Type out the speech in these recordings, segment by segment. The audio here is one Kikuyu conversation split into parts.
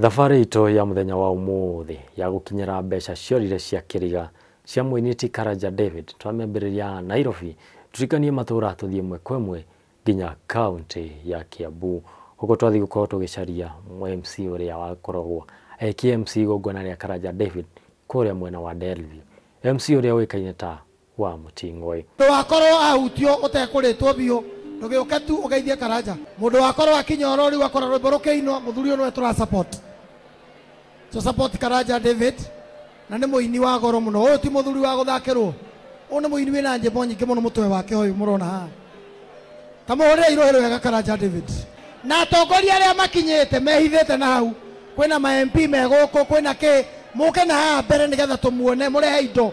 Thabarĩ itũ ya mũthenya wa ũmũthĩ ya gũkinyĩra mbeca ciorire cia kĩriga cia mũini ti Karanja David twamĩambĩrĩria Nairobi tutikanie matũra tũthiĩ ĩmwe kwa ĩmwe nginya kaunti ya Kiambu huko twathiĩ gũkorwo tũgĩcaria MC ũrĩa wakoragwo KMC igongona rĩa Karanja David kũrĩa mwena wa Delview, MC ũrĩa ũĩkaine ta wa Muting'oe. Mũndũ wakorwo ahutio ũtekũrĩtwo biũ ndũgĩũke tu ũgeithie Karanja. Mũndũ wakorwo akinya oro rĩu akora rwĩmbo rũkĩinwo mũthuri ũyũ nĩwe tũra support. So support Karanja David na nĩ mũini wa goro mũno. Ũyũ ti mũthuri wa gũthakĩrwo. Ũyũ nĩ mũini wĩna njĩmbo nyingĩ mũno mũtwe wake ũyũ mũrona haha. Ta mũhũrĩre irohe wega Karanja David. Na atongoria arĩa makinyĩte mehithĩte na hau kwĩna ma MP me gũkũ kwĩna kĩ mũke na haha mbere nĩgetha tũmuone mũrehe indo.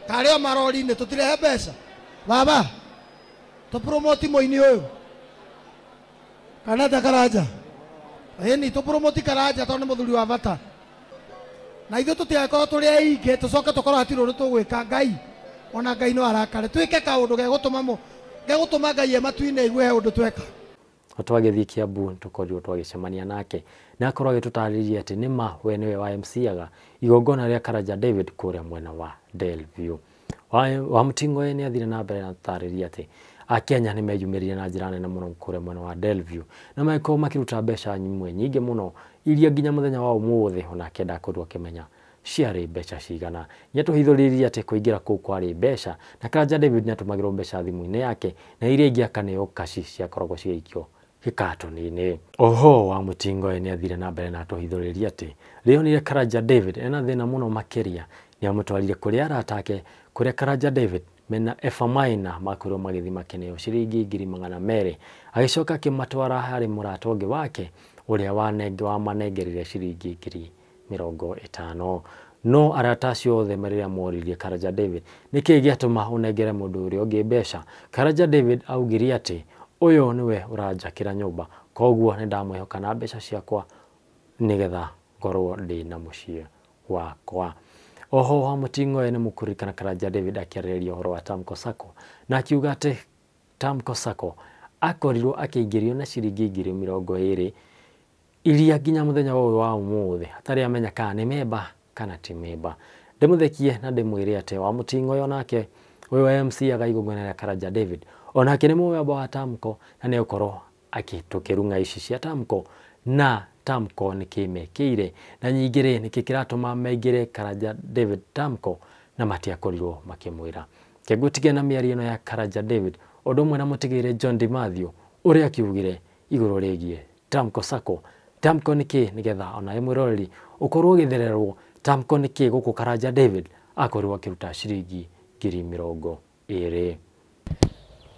Karĩo marori-inĩ tũtirehe mbeca. Baba tũpromoti mũini ũyũ kana ta Karanja. Ĩni tũpromoti Karanja tondũ nĩ mũthuri wa bata. Na ithuĩ tũtigakorwo tũrĩ aingĩ tũcoke tũkorwo hatirĩ ũndũ tũgwĩka. Ngai ona Ngai no arakare twĩke kaũndũ gegũtũma Ngai e matu-inĩ aigue he ũndũ tweka. Twagĩthiĩ Kiambu tũkorirwo twagĩcemania nake na akorwo agĩtũtarĩria atĩ nĩma we nĩwe wa MC-aga igongona rĩa Karanja David kũrĩa mwena wa Delview. Wa Muting'oe nĩ athire na mbere na tũtarĩria atĩ Akenya nĩ meyumĩririe na njĩra nene mũno kũrĩa mwena wa Delview na magĩkorwo makĩruta mbeca imwe nyingĩ mũno iria nginya mũthenya wa ũmũthĩ onake ndakorirwo akĩmenya ciarĩ mbeca cigana. Nĩatũhithũrĩirie atĩ kũingĩra kũu kwarĩ mbeca na Karanja David nĩatũmagĩrwo mbeca thimũ-inĩ yake na iria ingĩ akaneo kaci ciakoragwo cigĩikio gĩkatoni-inĩ. Oho wa Muting'oe nĩ athire na mbere na atũhithũrĩria atĩ rĩonire Karanja David ena thĩna mũno makĩria nĩamũtwarire kũrĩ arata ake kũrĩa Karanja David mena Efa Maina makorirwo magĩthiĩ makĩneo ciringi 200,000 agĩcoka akĩmatwara harĩ mũrata ũngĩ wake ũrĩa wamanengerire ciringi 50,000. No arata acio othe rĩrĩa moririe Karanja David nĩkĩĩ gĩatũma ũnengere mũndũ ũrĩa ũngĩ mbeca, Karanja David augire atĩ ũyũ nĩwe ũranjakĩra nyũmba koguo nĩndamwĩhoka na mbeca ciakwa nĩgetha ngorwo ndĩ na mũciĩ wakwa. Oho wa Muting'oe nĩ mũkũririkana Karanja David akĩarĩrĩria ũhoro wa Tamko Sacco na akiuga atĩ Tamko Sacco akorirwo akĩingĩrio na ciringi 20,000 iria nginya mũthenya ũyũ wa ũmũthĩ atarĩ amenya kana nĩ memba kana ti memba. Ndĩmũthekie na ndĩmwĩre atĩ wa Muting'oe onake ũyũ wa MC aga igongona rĩa Karanja David onake nĩ mũmemba wa Tamko na nĩ ũkorwo akĩtũkĩrung'a ici cia Tamko na Tamko nĩkĩ mekĩire na nyingĩ rĩ nĩkĩ kĩratũma maingĩre Karanja David Tamko na matiakorirwo makĩmwĩra. Kĩngũtige na mĩario ĩno ya Karanja David ũndũ ũmwe na mũtigĩire John Di Mathew ũrĩa akiugire igũrũ rĩgiĩ Tamko Sacco. Tamko nĩkĩ nĩgetha onawe mwĩroreri ũkorwo ũgĩthererwo Tamko nĩkĩ gũkũ Karanja David akorirwo akĩruta ciringi 20,000.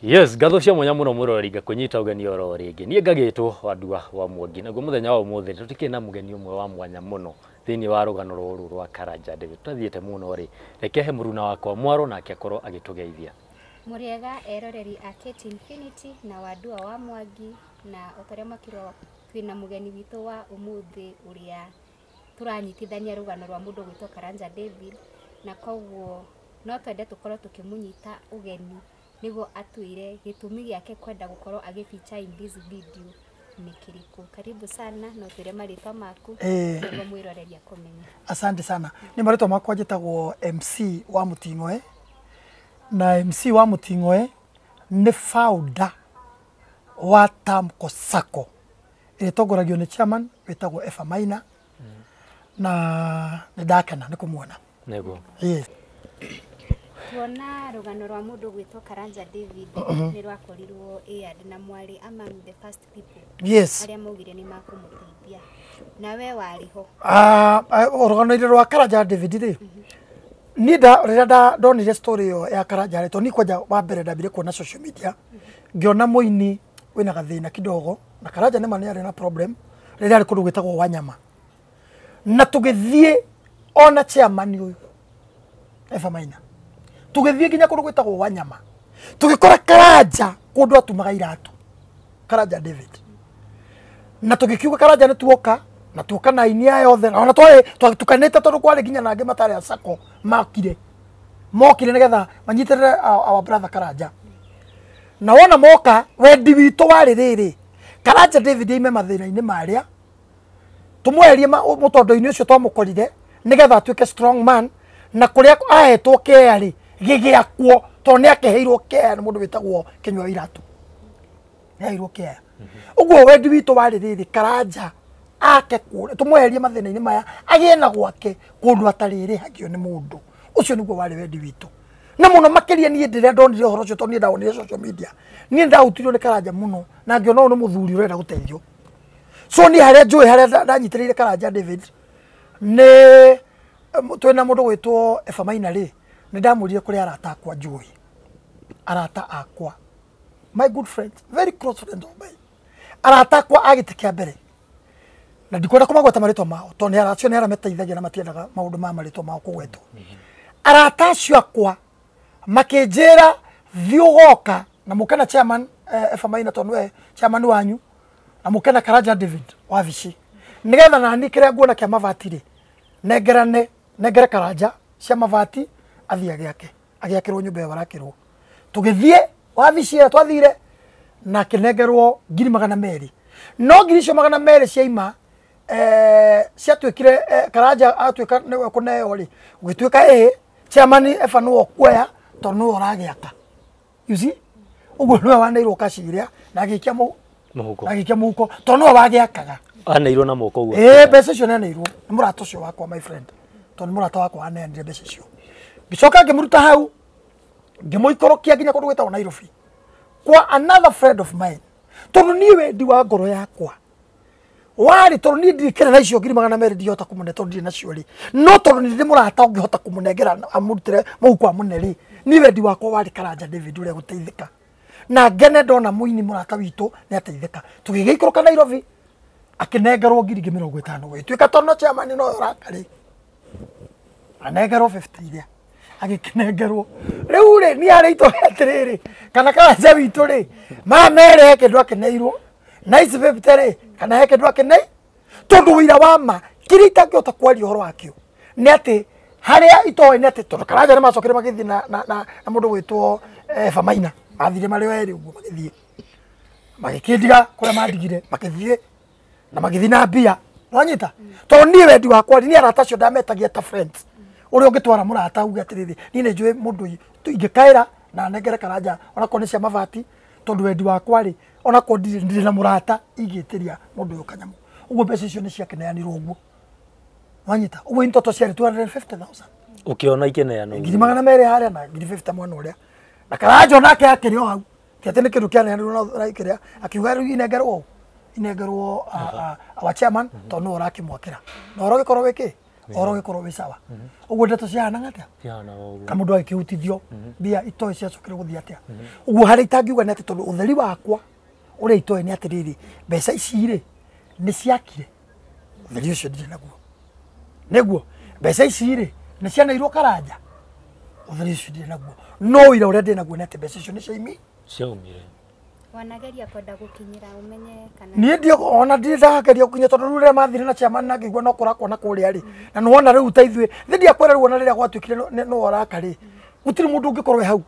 Yes, ngatho cia mwanya mũno mwĩroreri ngakũnyita ũgeni oro rĩngĩ. Niĩ ngagĩtwo Wandua wa Mwangi naguo mũthenya wa ũmũthĩ tũtikĩrĩ na mũgeni ũmwe wa mwanya mũno thĩinĩ wa rũgano rũrũ rwa Karanja David. Tũthiĩte mũno rĩ, reke he mũruna wakwa Mwaro nake akorwo agĩtũgeithia. Mũrĩega eroreri a Kate Infinity na Wandua wa Mwangi na otorĩa mwakĩrwo twĩna mũgeni witũ wa ũmũthĩ ũrĩa tũranyitithania rũgano rwa mũndũ ũgwĩtwo Karanja David na koguo no twende tũkorwo tũkĩmũnyita ũgeni nĩguo atwĩre gĩtũmi gĩake kwenda gũkorwo agĩ feature in this video nĩ kĩrĩkũ. Karibu sana na ũtwĩre marĩtwa maku nĩguo mwĩroreri akũmenye. Asante sana. Nĩ marĩtwa makwa njĩtagwo MC wa Muting'oe na MC wa Muting'oe nĩ founder wa Tamko Sacco ĩrĩa ĩtongoragio nĩ chairman wĩtagwo Efa Maina na nĩ ndakena nĩ kũmuona. Nĩguo. Yes. Tuona rũgano rwa mũndũ gwĩtwo Karanja David nĩ rwakorirwo aired na mwarĩ among the first people Yes. arĩa maugire nĩ makũmũteithia na we warĩ ho. Rũgano-inĩ rwa Karanja David rĩ niĩ rĩrĩa ndonire story ĩyo ya Karanja rĩ tondũ niĩ kwanja wa mbere ndambire kuona social media ngĩona mũini wĩna gathĩna kidogo na Karanja nĩma nĩ arĩ na problem rĩrĩa arĩ kũndũ gwĩtagwo Wanyama na tũgĩthiĩ ona chairman ũyũ Efa Maina tũgĩthiĩ nginya kũndũ gwĩtagwo Wanyama tũgĩkora Karanja kũndũ atumaga iratũ Karanja David na tũgĩkiuga Karanja nĩ tuoka na tuoka na aini aya othe ona twarĩ twatukanĩte tondũ kwarĩ nginya na angĩ matarĩ a Sacco makire mokire nĩgetha manyitĩrĩre our brother Karanja na wona moka wendi witũ warĩ rĩrĩ Karanja David aime mathĩna-inĩ marĩa tũmweherie mũtondo-inĩ ũcio twamũkorire nĩgetha atuĩke strong man na kũrĩa ahetwo kea rĩ gĩgĩakwo tondũ nĩ akĩheirwo kea nĩ mũndũ wĩtagwo Kĩnyua Iratũ nĩ aheirwo kea. Ũguo wendi witũ warĩ rĩrĩ Karanja ake kũrĩa tũmweherie mathĩna-inĩ maya agĩe na gwake kũndũ atarĩrĩhagio nĩ mũndũ. Ũcio nĩguo warĩ wendi witũ. Na mũno makĩria niĩ ndĩrĩa ndonire ũhoro ũcio tondũ niĩ ndawonire social media niĩ ndahutirio nĩ Karanja mũno na ngĩona ũyũ nĩ mũthuri ũrenda gũteithio. So niĩ harĩa njũĩ harĩa ndanyitĩrĩire Karanja David nĩ twĩna mũndũ gwĩtwo Eva Maina rĩ nĩ ndamũrire kũrĩ arata akwa njũĩ arata akwa my good friends, very close friends of mine, arata akwa a gĩtĩ kĩa mbere na ndikwenda kũmagweta marĩtwa mao tondũ nĩ acio nĩ arĩa mateithagia na matiendaga maũndũ ma marĩtwa mao kũgwetwo. Arata acio akwa makĩnjĩra thiĩ ũgoka na mũke na chairman Eva Maina tondũ nĩwe chairman wanyu na mũke na Karanja David wabici nĩgetha nani kĩrĩa nguona kĩa mabati rĩ nengerane nengere Karanja cia mabati athiĩ agĩake agĩakĩrwo nyũmba ĩyo arakĩrwo. Tũgĩthiĩ wabici ĩrĩa twathire na akĩnengerwo 200,000 no ngiri icio 200 ciaima ciatuĩkire Karanja atuĩka nĩwe kũneo rĩ gũgĩtuĩka ĩĩ chairman Eva nĩwe ũkuoya tondũ nĩwe ũragĩaka. You see ũguo nĩwe waneirwo kaci iria na agĩikia mũhuko na agĩikia mũhuko tondũ nĩwe wagĩakaga. Aneirwo na moko ũguo. Ĩĩ mbeca icio nĩaneirwo nĩ mũrata ũcio wakwa my friend tondũ nĩ mũrata wakwa waneanire mbeca icio. Ngĩcoka ngĩmũruta hau ngĩmũikũrũkia nginya kũndũ gwĩtagwo Nairobi kwa another friend of mine tondũ niĩ wendi wa ngoro yakwa warĩ tondũ niĩ ndirĩ kĩrĩa na icio 200,000 ndingĩhota kũmũne tondũ ndirĩ nacio rĩ no tondũ nĩ ndĩ mũrata ũngĩhota kũmũnengera amũrutĩre mũhuko amũne rĩ niĩ wendi wakwa warĩ Karanja David ũrĩa gũteithĩka na ngene ndona mũini mũrata witũ nĩ ateithĩka. Tũgĩgĩikũrũka Nairobi akĩnengerwo 50,000 gũgĩtuĩka tondũ no chairman no ũraka rĩ anengerwo 50 iria agĩkĩnengerwo. Rĩu rĩ niĩ harĩa itoĩ atĩrĩrĩ kana Karanja witũ rĩ maya merĩ he kĩndũ akĩneirwo na ici 50 rĩ kana he kĩndũ akĩnei tondũ ũira wa ma kĩrĩa itangĩhota kwaria ũhoro wakĩo nĩ atĩ harĩa itoĩ nĩ atĩ tondũ Karanja nĩ macokire magĩthiĩ na mũndũ gwĩtwo Eva Maina mathire marĩ o erĩ ũguo magĩthiĩ magĩkĩndiga kũrĩa mandigire magĩthiĩ na magĩthiĩ na mbia wanyita tondũ niĩ wendi wakwa niĩ arata acio ndametagia ta friends ũrĩa ũngĩtwara mũrata uge atĩrĩrĩ niĩ nĩ njũĩ mũndũ ingĩkaĩra na nengere Karanja onakorwo nĩ cia mabati tondũ wendi wakwa rĩ onakorwo ndirĩ na mũrata ingĩtĩria mũndũ ũyũ kanyamũ. Ũguo mbeca icio nĩ ciakĩneanirwo ũguo wanyita ũguo in total ciarĩ 250,000 ũkĩona ikĩneanwo 200,000 harĩa na 50 mwena ũrĩa na Karanja onake akĩrĩ o hau ti atĩ nĩ kĩndũ kĩaneanirwo na kĩrĩa akiuga rĩu inengerwo inengerwo our chairman tondũ nĩwe ũrakĩmwakĩra na ũhoro ũgĩkorwo wĩ kĩ ũhoro ũgĩkorwo wĩ sawa. Ũguo ndeto cihanaga atĩa ka mũndũ agĩkĩhutithio mbia itoĩ ciacokire gũthiĩ atĩa. Ũguo harĩa itangiuga nĩ atĩ tondũ ũtheri wakwa ũrĩa itoĩ nĩ atĩrĩrĩ mbeca ici rĩ nĩ ciakire ũtheri ũcio ndirĩ naguo nĩguo mbeca ici rĩ nĩ cianeirwo Karanja ũtheri ũcio ndirĩ naguo no ũira ũrĩa ndĩ naguo nĩ atĩ mbeca icio nĩ ciaumire ciaumire. Wanageria kwenda gũkinyĩra ũmenye kana niĩ ndio ona ndirĩ ndageria gũkinya tondũ rĩu rĩrĩa mathire na chairman na ngĩigua no kũrakwo na kũrĩa rĩ na nĩwona rĩu ta ithuĩ thĩ ndiakwĩra rĩu ona rĩrĩa gwatuĩkire nĩwe ũraka rĩ gũtirĩ mũndũ ũngĩkorwo wĩ hau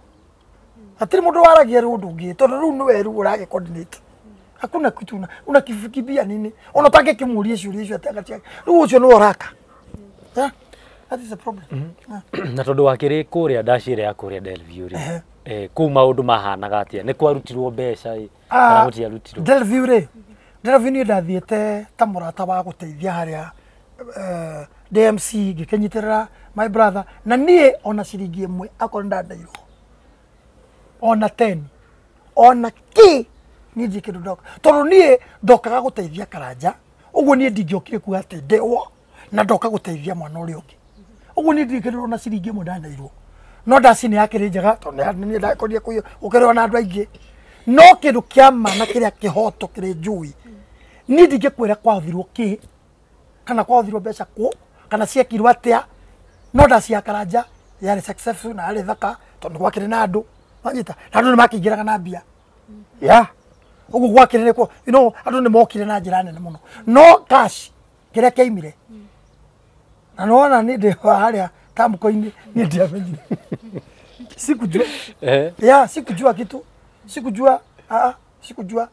hatirĩ mũndũ waragia rĩu ũndũ ũngĩ tondũ rĩu nĩwe rĩu ũragĩ coordinate hakuna kitu unakifikiria nini ona ũtangĩkĩmũria ciũria icio atĩ anga rĩu ũcio nĩwe ũraka. That is a problem. Na tondũ wakĩrĩ kũrĩa ndaci ĩrĩa ya kũrĩa Delview rĩ kũu maũndũ mahanaga atĩa nĩ kwarutirwo mbeca ĩ kana gũtiarutirwo? Delview rĩ Delview niĩ ndathiĩte ta mũrata wa gũteithia harĩa DMC ngĩkĩnyitĩrĩra my brother na niĩ ona ciringi ĩmwe akorwo ndandeirwo ona 10 ona kĩ niĩ ndirĩ kĩndũ ndoka tondũ niĩ ndokaga gũteithia Karanja ũguo niĩ ndingĩokire kuga atĩ ndĩwo na ndoka gũteithia mwana ũrĩa ũngĩ ũguo niĩ ndirĩ kĩndũ ona ciringi ĩmwe ndaneirwo no ndaci nĩ yakĩrĩ njega tondũ niĩ ndakorire gũkĩrĩo na andũ aingĩ no kĩndũ kĩa ma na kĩrĩa kĩhoto kĩrĩ njũĩ niĩ ndingĩkwĩra kwahũthirwo kĩ kana kwahũthirwo mbeca kũ kana ciekirwo atĩa no ndaci ya Karanja yarĩ successful na yarĩ thaka tondũ gwakĩrĩ na andũ wanyita na andũ nĩ makĩingĩraga na mbia yeah ũguo gwakĩrĩ nĩkuo you know andũ nĩ mokire na njĩra nene mũno no cash kĩrĩa kĩaimire na nĩwona niĩ ndĩ harĩa tamko-inĩ niĩ ndiamenyire sikujua ya sikujua kitu sikujua sikujua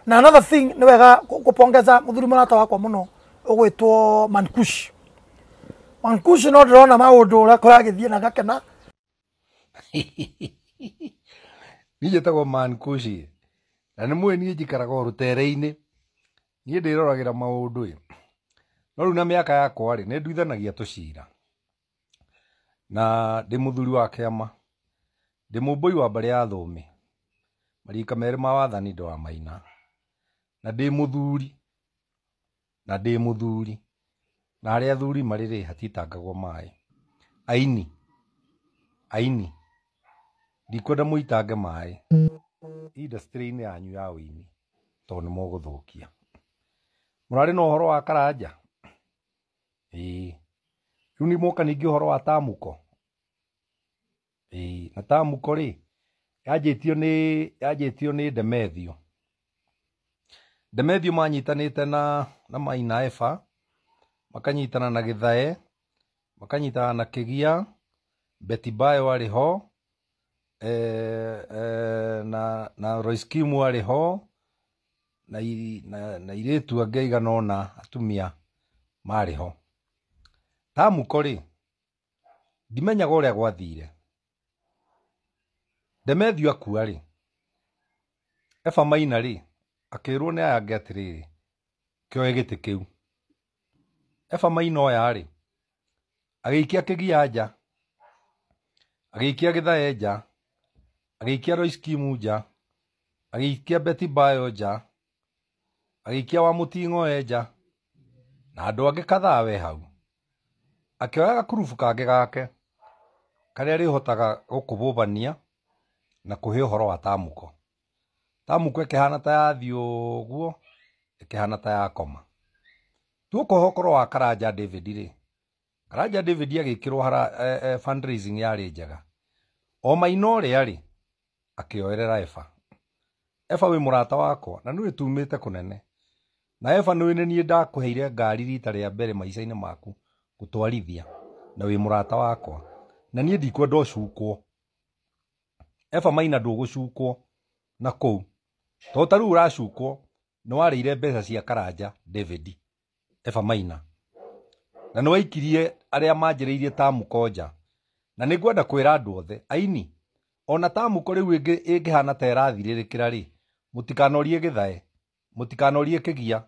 Na another thing nĩ wega gũpongeza mũthuri mũrata wakwa mũno ũgwĩtwo Mankush. Mankush no ndĩrona maũndũ ũrĩa kũragĩthiĩ na ngakena. Niĩ njĩtagwo Mankushi na nĩ mũĩ niĩ njikaraga o rũtere-inĩ, niĩ ndĩroragĩra maũndũ ĩ. No rĩu na mĩaka yakwa rĩ, nĩ nduithanagia tũcira na ndĩ mũthuri wa kĩama, ndĩ mũmbũi wa mbarĩ ya Thũũmĩ, marika merĩ ma wathani ndĩ wa Maina, na ndĩ mũthuri, na ndĩ mũthuri, na harĩa athuri marĩ rĩ hatitangagwo maĩ. Aini, aini, ndikwenda mũitange maĩ industry-inĩ yanyu ya ũini tondũ nĩ mũgũthũkia. Mũrarĩ na ũhoro wa Karanja? Ĩĩ. Rĩu nĩ mwoka ningĩ ũhoro wa Tamuko? Ĩĩ, na Tamuko rĩ, yanjĩtio nĩ Demethio. Demethio manyitanĩte na Maina Eva, makanyitana na Gĩthae, makanyitana na Kĩgia, Betty Bayo arĩ ho, na Royce Kimu arĩ ho, na airĩtu angĩ aigana ũna atumia marĩ ho. Tamuko rĩ, ndimenyaga ũrĩa gwathire. Demethio akua rĩ, Eva Maina rĩ, akĩrwo nĩ aya angĩ atĩrĩrĩ, kĩoe gĩtĩ kĩu. Eva Maina oya rĩ, agĩikia Kĩgia nja, agĩikia Gĩthae nja, agĩikia Royce Kimu nja, agĩikia Betty Bayo nja, agĩikia Wamũting'oe nja, na andũ angĩ kadhaa we hau. Akĩoya gakurubu kangĩ gake karĩa rĩhotaga gũkũbũbania na kũhe ũhoro wa Tamuko. Tamuko ĩkĩhana ta yathiĩ ũguo, ĩkĩhana ta yakoma. Tuoka ũhoro wa Karanja David rĩ, Karanja David agĩkĩrwo hara fundraising yarĩ njega. O Maina ũrĩa rĩ, akĩoerera Eva. Eva wĩ mũrata wakwa na nĩũĩ tumĩte kũnene. Na Eva nĩũĩ nĩ niĩ ndakũheire ngari rita rĩa mbere maica-inĩ maku gũtwarithia, na wĩ mũrata wakwa. Na niĩ ndikwenda ũcukwo. Eva Maina ndũgũcukwo na kũu. Tondũ ta rĩu ũracukwo nĩ warĩire mbeca cia Karanja David. Eva Maina. Na nĩ waikirie arĩa manjĩrĩirie Tamuko nja. Na nĩ ngwenda kwĩra andũ othe, aini, ona Tamuko rĩu ĩngĩhana ta ĩrathirĩrĩkĩra rĩ, mũtikanorie Gĩthae, mũtikanorie Kĩgia,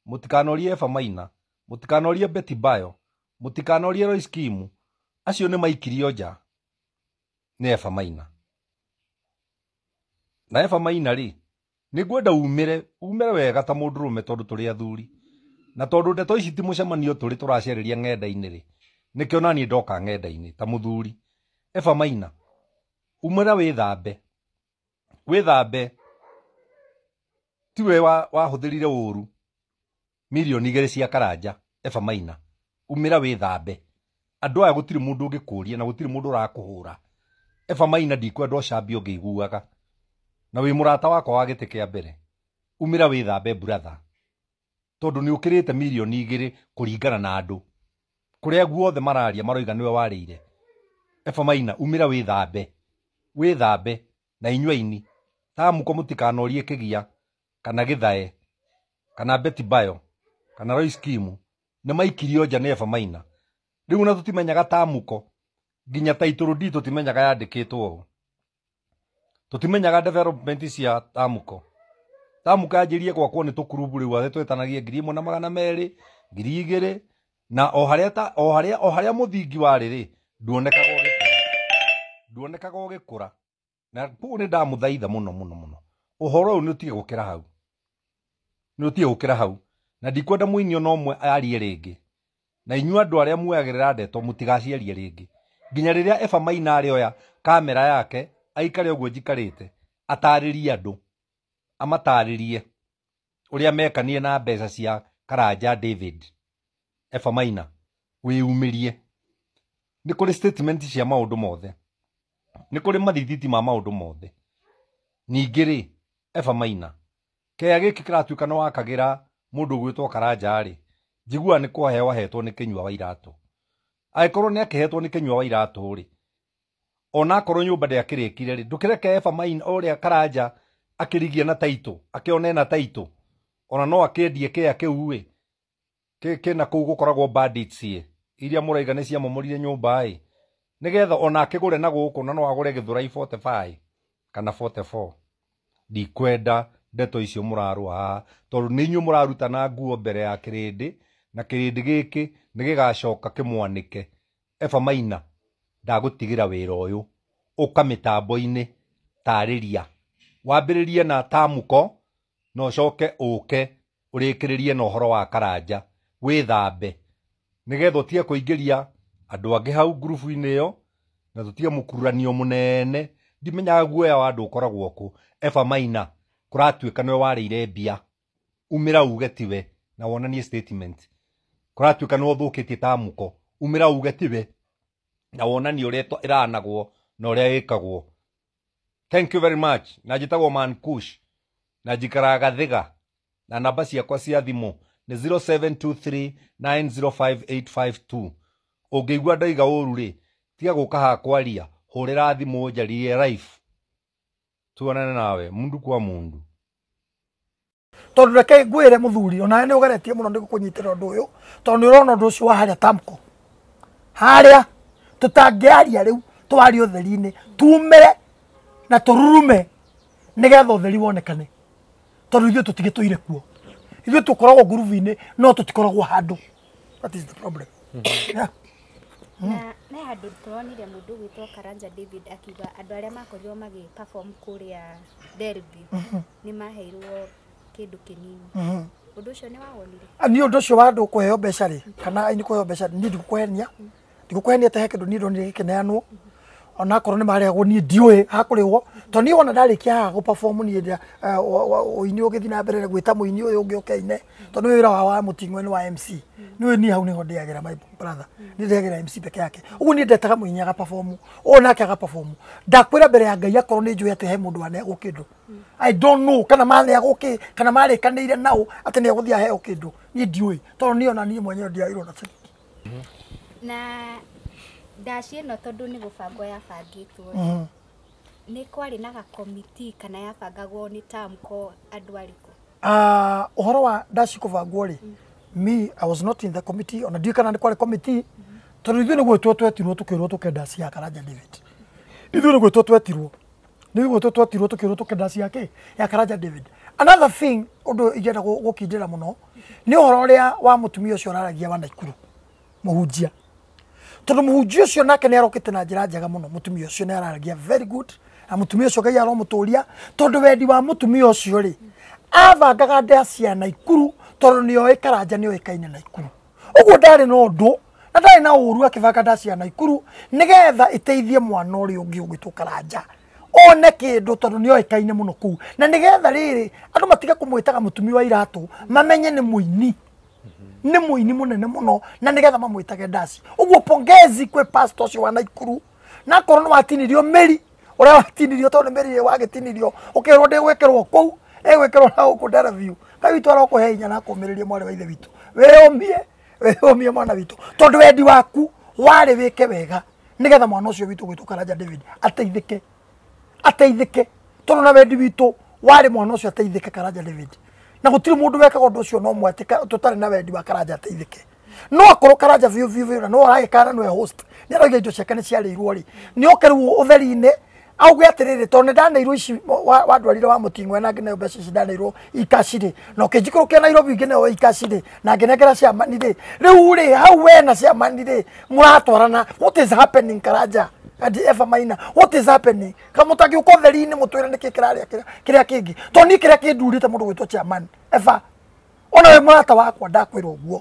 mũtikanorie Eva Maina, mũtikanorie Betty Bayo, mũtikanorie Royce Kimu, acio nĩ maikirio nja nĩ Eva Maina. Na Eva Maina rĩ, nĩ ngwenda umĩre wega ta mũndũrũme tondũ tũrĩ athuri. Na tondũ ndeto ici ti mũcemanio tũrĩ tũracerĩria ng'enda-inĩ rĩ, nĩkĩo naniĩ ndoka ng'enda-inĩ ta mũthuri. Eva Maina, umĩra wĩthambe. Wĩthambe tiwe wahũthĩrire ũru mirioni 2 cia Karanja. Eva Maina, umĩra wĩthambe. Andũ aya gũtirĩ mũndũ ũngĩkũria na gũtirĩ mũndũ ũrakũhũra. Eva Maina ndikwenda ũcambio ngĩiguaga. Na wĩ mũrata wakwa wa gĩtĩ kĩa mbere. Umĩra wĩthambe brother. Tondũ nĩ ũkĩrĩte mirioni 2 kũringana na andũ. Kũrĩa guothe mararia maroiga nĩwe warĩire. Eva Maina, umĩra wĩthambe. Wĩthambe na inyuĩ aini. Tamuko mũtikanorie Kĩgia kana Gĩthae kana Betty Bayo kana Royce Kimu nĩ maikirio nja nĩ Eva Maina. Rĩu na tũtimenyaga Tamuko nginya title deed tũtimenyaga yandĩkĩtwo ũũ. Tũtimenyaga development cia Tamuko. Tamuko yanjĩrĩirie gwakwo nĩ tũkurubu rĩu atĩ twetanagie 1200, 2000, na o harĩa mũthingi warĩ rĩ, nduonekaga ũgĩkũra. Nduonekaga ũgĩkũra. Na koguo nĩ ndamũthaitha mũno mũno mũno. Ũhoro ũyũ nĩ ũtige gũkĩra hau. Nĩ ũtige gũkĩra hau. Na ndikwenda mũini ona ũmwe arie rĩngĩ. Na inyuĩ andũ arĩa muoyagĩrĩra ndeto mũtigaciarie rĩngĩ. Nginya rĩrĩa Eva Maina arĩoya kamera yake aikare ũguo njikarĩte, atarĩrie andũ, amatarĩrie ũrĩa mekanie na mbeca cia Karanja David. Eva Maina, wĩyumĩrie. Nĩ kũrĩ statement cia maũndũ mothe. Nĩ kũrĩ mathithiti ma maũndũ mothe. Ningĩ rĩ, Eva Maina, kĩea gĩkĩ kĩratuĩka nĩ wakagĩra mũndũ ũgwĩtwo Karanja rĩ, njiguaga nĩ kũheo ahetwo nĩ Kĩnyua wa Iratũ. Angĩkorwo nĩ akĩhetwo nĩ Kĩnyua wa Iratũ rĩ, ona akorwo nyũmba ndĩakĩrĩkire rĩ, ndũkĩreke Eva Maina ũrĩa Karanja Akĩrigie na taito, akĩone na taito. Ona no akĩendie kĩa kĩu ĩ. Kĩna kũu gũkoragwo bandits ĩ. Iria mũraiga nĩ ciamomorire nyũmba ĩ. Nĩgetha ona akĩgũre na gũkũ na no agũre Gĩthũrai 45 kana 44. Ndikwenda ndeto icio mũrarũa haha tondũ nĩ inyuĩ mũrarutana nguo mbere ya kĩrĩndĩ na kĩrĩndĩ gĩkĩ nĩ gĩgacoka kĩmwanĩke. Eva Maina ndagũtigĩra wĩra ũyũ, ũka mĩtambo-inĩ tarĩria, wambĩrĩrie na Tamuko na ũcoke ũke ũrĩkĩrĩrie na ũhoro wa Karanja, wĩthambe nĩgetha ũtige kũingĩria andũ angĩ hau ngurubu-inĩ ĩyo na tũtige mũkururanio mũnene. Ndimenyaga guoya wa andũ ũkoragwo kũ. Eva Maina kũratuĩka nĩwe warĩire mbia, umĩra uge tiwe na wonanie statement. Kũratuĩka nĩwe ũthũkĩtie Tamuko, umĩra uge tiwe na wonanie ũrĩa ĩranagwo na ũrĩa ĩkagwo. Thank you very much. Na njĩtagwo Man Kush na njikaraga Gathiga na namba ciakwa cia thimũ nĩ 0723905852. Ũngĩigua ndaiga ũru rĩ, tiga gũka haha kwaria, hũrĩra thimũ njarie live tuonane nawe mundu kwa mundu. Tondũ reke ngwĩre mũthuri onawe nĩ ũgeretie mũno nĩ gũkũnyitĩra ũndũ ũyũ tondũ nĩ ũrona ũndũ ũcio wa harĩa Tamko harĩa tũtangĩaria rĩu twarie ũtheri-inĩ tumĩre na tũrurume nĩgetha ũtheri wonekane tondũ ithuĩ tũtigĩtũire kuo, ithuĩ tũkoragwo ngurubu-inĩ no tũtikoragwo handũ. That is the problem. Yeah. Na nĩ handũ tũronire mũndũ ũgwĩtwo Karanja David akiuga andũ arĩa makorirwo magĩ perform kũrĩa Delview nĩ maheirwo kĩndũ kĩnini. Ũndũ ũcio nĩ wawonire? Niĩ ũndũ ũcio wa andũ kũheo mbeca rĩ, kana aini kũheo mbeca, niĩ ndikũhenia, ndikũhenia atĩ he kĩndũ niĩ ndonire gĩkĩneanwo, onakorwo nĩ marehagwo niĩ ndiũĩ hakũrĩhwo, tondũ niĩ wona ndarĩkia haha gũ perform niĩ ũini ũgĩthiĩ na mbere gwĩta mũini ũyũ ũngĩ ũke aine, tondũ nĩ wĩra wa mũting'oe nĩ wa MC. Nĩ niĩ hau nĩho ndĩagĩra my brother, niĩ ndĩagĩra MC peke yake. Ũguo niĩ ndetaga mũini aga perform, ũyũ nake aga perform. Ndakwĩra mbere ya Ngai akorwo nĩ njũĩ atĩ he mũndũ waneagwo kĩndũ, I don't know kana maneagwo kĩ, kana marĩkanĩire nao atĩ nĩ egũthiĩ aheo kĩndũ, niĩ ndiũĩ tondũ niĩ ona niĩ mwenyewe ndiagĩrwo na ciringi. Na ndaci ĩno tondũ nĩ gũbangwo yabangĩtwo, nĩ kwarĩ na gakomiti kana yabangagwo nĩ Tamko andũ arĩkũ? Ũhoro wa ndaci kũbangwo rĩ, me I was not in the committee, ona ndiũĩ kana nĩ kwarĩ committee, tondũ ithuĩ nĩ gwĩtwo twetirwo tũkĩrwo tũke ndaci ya Karanja David. Ithuĩ nĩ gwĩtwo twetirwo, nĩ gwĩtwo twetirwo tũkĩrwo tũke ndaci ya kĩ, ya Karanja David. Another thing ũndũ ingĩenda gũkindĩra mũno nĩ ũhoro ũrĩa wa mũtumia ũcio ũraragia wa Naikuru, mũhunjia. Tondũ mũhunjia ũcio nake nĩ arokĩte na njĩra njega mũno, mũtumia ũcio nĩ araragia very good, na mũtumia ũcio Ngai aromũtũria, tondũ wendi wa mũtumia ũcio rĩ, abangaga ndaci ya Naikuru tondũ nĩ oĩ Karanja nĩ oĩkaine Naikuru. Ũguo ndarĩ na ũndũ na ndarĩ na ũru akĩbanga ndaci ya Naikuru nĩgetha ĩteithie mwana ũrĩa ũngĩ ũgwĩtwo Karanja one kĩndũ tondũ nĩ oĩkaine mũno kũu, na nĩgetha rĩrĩ andũ matige kũmwĩtaga mũtumia wa iratũ, mamenye nĩ mũini, nĩ mũini mũnene mũno, na nĩgetha mamwĩtage ndaci. Ũguo pongezi kwĩ pastor ũcio wa Naikuru, na akorwo nĩ watinirio mĩri ũrĩa watinirio, tondũ nĩ mĩri wagĩtinirio ũkĩrwo ndĩgwĩkĩrwo kũu, ĩgwĩkĩrwo na gũkũ Delview. Ngai witũ arokũhe hinya na akũmĩrĩrie mwarĩ wa ithe witũ, wĩyũmie, wĩyũmie mwana witũ, tondũ wendi waku warĩ wĩke wega nĩgetha mwana ũcio witũ ũgwĩtwo Karanja David ateithĩke, ateithĩke, tondũ na wendi witũ warĩ mwana ũcio ateithĩke Karanja David, na gũtirĩ mũndũ wekaga ũndũ ũcio no ũmwe atĩ tũtarĩ na wendi wa Karanja ateithĩke. No akorwo Karanja biũ biũ biũ na no aragĩkana nĩwe host, nĩ arauga indo ciake nĩ ciarĩirwo rĩ, nĩ oke rĩu ũtheri-inĩ auge atĩrĩrĩ, tondũ nĩ ndaneirwo ici wandwarire wa mũting'oe na ngĩneo mbeca ici ndaneirwo ikaci rĩ, na ũkĩnjikũrũkia Nairobi ngĩneo ikaci rĩ, na ngĩnengera ciamani rĩ, rĩu rĩ hau we na ciamani rĩ mũratwarana, what is happening Karanja and Eva Maina, what is happening? Kamũtangĩũka ũtheri-inĩ mũtwĩre nĩkĩ kĩrarĩa kĩrĩa kĩngĩ, tondũ niĩ kĩrĩa kĩndurĩte mũndũ gwĩtwo chairman Eva, ona wĩ mũrata wakwa ndakwĩra ũguo,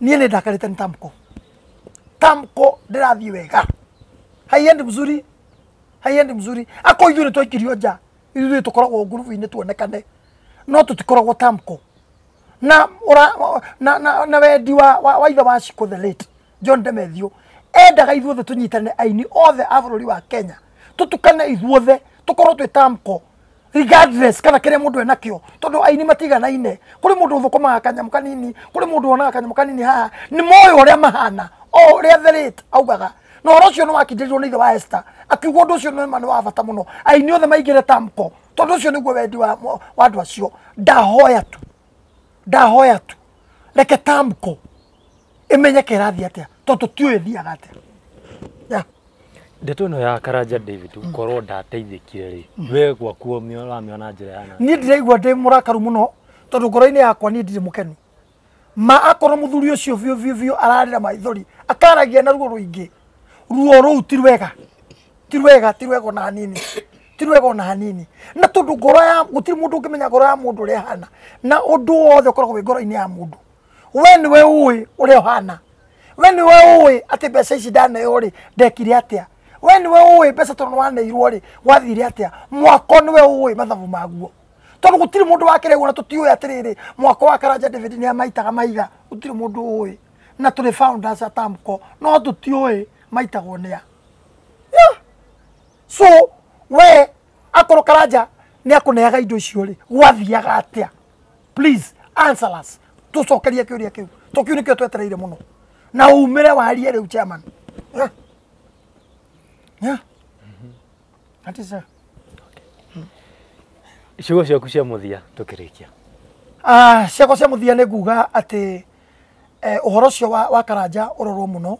niĩ nĩ ndakarĩte nĩ Tamko. Tamko ndĩrathiĩ wega, haiendi mzuri, haiendi mzuri. Ako ithuĩ nĩ twaikirio nja, ithuĩ tũkoragwo ngurubu-inĩ tuonekane, no tũtikoragwo Tamko. Na na wendi wa ithe wa Shiko the late John Demethio endaga ithuothe tũnyitane aini othe a bũrũri wa Kenya, tũtukane ithuothe tũkorwo twĩ Tamko regardless kana kĩrĩa mũndũ enakĩo, tondũ aini matiganaine. Kũrĩ mũndũ ũthũkũmaga kanyamũ kanini, kũrĩ mũndũ wonaga kanyamũ kanini haha, nĩ moĩ ũrĩa mahana, o ũrĩa the late augaga. Na ũhoro ũcio nĩ wakindĩrirwo nĩ ithe wa Esther akiuga ũndũ ũcio nĩ wa bata mũno aini othe maingĩre Tamko tondũ ũcio nĩguo wendi wa andũ acio. Ndahoya tu reke Tamko ĩmenyeke ĩrathiĩ atĩa tondũ tũtiũĩ ĩthiaga atĩa. Ndeto ĩno ya Karanja David gũkorwo ndateithĩkire rĩ, we gwaku ũramĩona njĩra ya na? Niĩ ndĩraigua ndĩ mũrakaru mũno tondũ ngoro-inĩ yakwa niĩ ndirĩ mũkenu. Ma akorwo mũthuri ũcio biũ biũ biũ ararĩra maithori akaragia na ruo rũingĩ, ruo rũu ti rwega, ti rwega, ti rwega ona hanini, ti rwega ona hanini. Na tondũ ngoro ya gũtirĩ mũndũ ũngĩmenya ngoro ya mũndũ ũrĩa ĩhana, na ũndũ wothe ũkoragwo wĩ ngoro-inĩ ya mũndũ. We nĩwe ũĩ ũrĩa ũhana, we nĩwe ũĩ atĩ mbeca ici ndaneo rĩ ndekire atĩa, we nĩwe ũĩ mbeca tondũ nĩwaneirwo rĩ gwathire atĩa, mwako nĩwe ũĩ mathabu maguo. Tondũ gũtirĩ mũndũ wakĩregwo na tũtiũĩ atĩrĩrĩ mwako wa Karanja David nĩ amaitaga maiga, gũtirĩ mũndũ ũĩ. Na tũrĩ founders a Tamko no tũtiũĩ maitagwo nĩa. Yeah. So we akorwo Karanja nĩ akũneaga indo icio rĩ gwathiaga atĩa? Please answer us, tũcokerie kĩũria kĩu to kĩu nĩkĩo twetereire mũno na umĩre warie rĩu chairman. Yeah. Yeah. That is it. Ciugo ciaku cia mũthia tũkĩrĩkia. Ciakwa cia mũthia nĩ nguga atĩ ũhoro ũcio wa Karanja ũrorwo mũno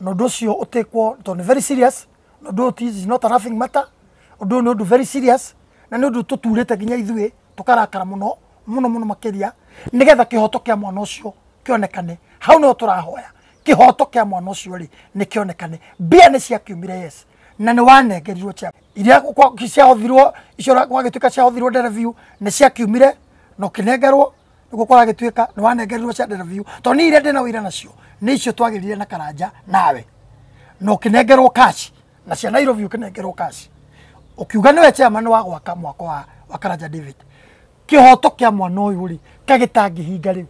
na ũndũ ũcio ũtĩkwo tondũ nĩ very serious, na ũndũ ũyũ is not a laughing matter, ũndũ ũyũ nĩ ũndũ very serious na nĩ ũndũ tũturĩte nginya ithuĩ tũkarakara mũno mũno mũno makĩria nĩgetha kĩhoto kĩa mwana ũcio kĩonekane. Hau nĩho tũrahoya kĩhoto kĩa mwana ũcio rĩ nĩ kĩonekane. Mbia nĩ ciakiumire yes, na nĩ wanengerirwo cha iria ciahothirwo icio gwagĩtuĩka ciahothirwo Delview nĩ ciakiumire na ũkĩnengerwo nĩguo kũragĩtuĩka nĩ wanengerirwo cia Delview tondũ niĩ iria ndĩna wĩira nacio nĩ icio twagĩrire na Karanja nawe na ũkĩnengerwo cash na cia Nairobi ũkĩnengerwo cash ũkiuga nĩwe chairman wa gwaka mwako wa Karanja David. Kĩhoto kĩa mwana ũyũ rĩ kagĩtangĩhinga rĩu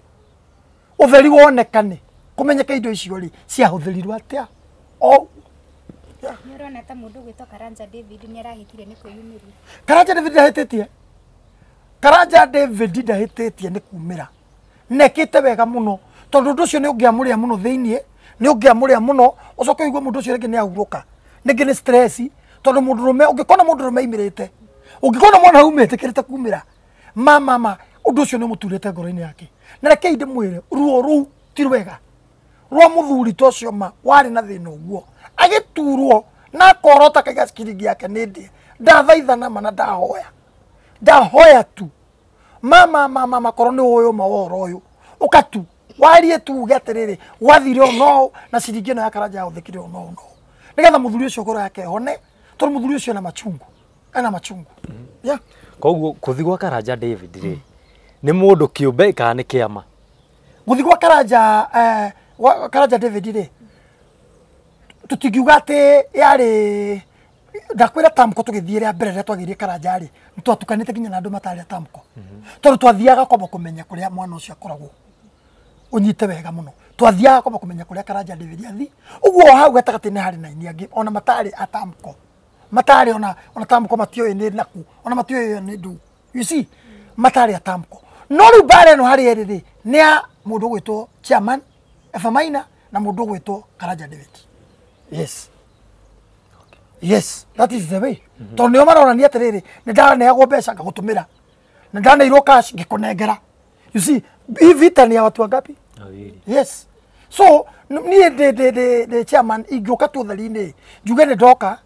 ũtheri wonekane kũmenyeka indo icio rĩ ciahũthĩrirwo atĩa. O nĩ ũrona ta mũndũ ũgwĩtwo Karanja David nĩ arahĩtire nĩ kwĩyumĩria? Karanja David ndahĩtĩtie, Karanja David ndahĩtĩtie nĩ kumĩra, nekĩte wega mũno tondũ ũndũ ũcio nĩ ũngĩamũrĩa mũno thĩiniĩ, nĩ ũngĩamũrĩa mũno ũcoke ũigue mũndũ ũcio rĩngĩ nĩ ahurũka, rĩngĩ nĩ stress tondũ mũndũrũme ũngĩkona mũndũrũme aimĩrĩte, ũngĩkona mwana aumĩtĩkĩrĩte kumĩra mama ũndũ ũcio nĩ ũmũturĩte ngoro-inĩ yake. Na rekei ndĩmwĩre ruo rũu ti rwega rwa mũthuri ta ũcio ma warĩ na thĩna ũguo agĩturwo na akorota kaiga ciringi yake nĩ ndĩe. Ndathaithana ma na ndahoya tu mama korwo nĩ ũĩ ũma wa ũhoro ũyũ ũka tu warie tu uge atĩrĩrĩ gwathire ũũ no na ciringi ĩno ya Karanja yahũthĩkire ũũ no nĩgetha mũthuri ũcio ngoro yake ĩhone tondũ mũthuri ũcio ena machungu. Yeah. Koguo kũthi gwa Karanja David rĩ nĩ mũndũ kĩũmbe kana nĩ kĩama? Gũthi gwa Karanja Karanja David rĩ tũtingiuga atĩ yarĩ ndakwĩra Tamko tũgĩthiĩ rĩa mbere rĩrĩa twagĩire Karanja rĩ nĩ twatukanĩte nginya na andũ matarĩ a Tamko tondũ twathiaga kwamba kũmenya kũrĩa mwana ũcio akoragwo ũnyite wega mũno twathiaga kwamba kũmenya kũrĩa Karanja David athi ũguo hau gatagatĩ-inĩ harĩ na aini angĩ ona matarĩ a Tamko matarĩ ona Tamko matiũĩ nĩ naku ona matiũĩ nĩ ndu, you see, matarĩ a Tamko. No rĩu mbara ĩno harĩ erĩ rĩ nĩ ya mũndũ ũgwĩtwo chairman Eva Maina na mũndũ ũgwĩtwo Karanja David. Yes. Yes, that is the way. Tondũ nĩo maronania atĩrĩrĩ nĩ ndaneagwo mbeca ngagũtũmĩra na ndaneirwo cash ngĩkũnengera. You see, hii vita ni ya watu wangapi? Yes. So niĩ ndĩ chairman ingĩũka tu ũtheri-inĩ njuge nĩ ndoka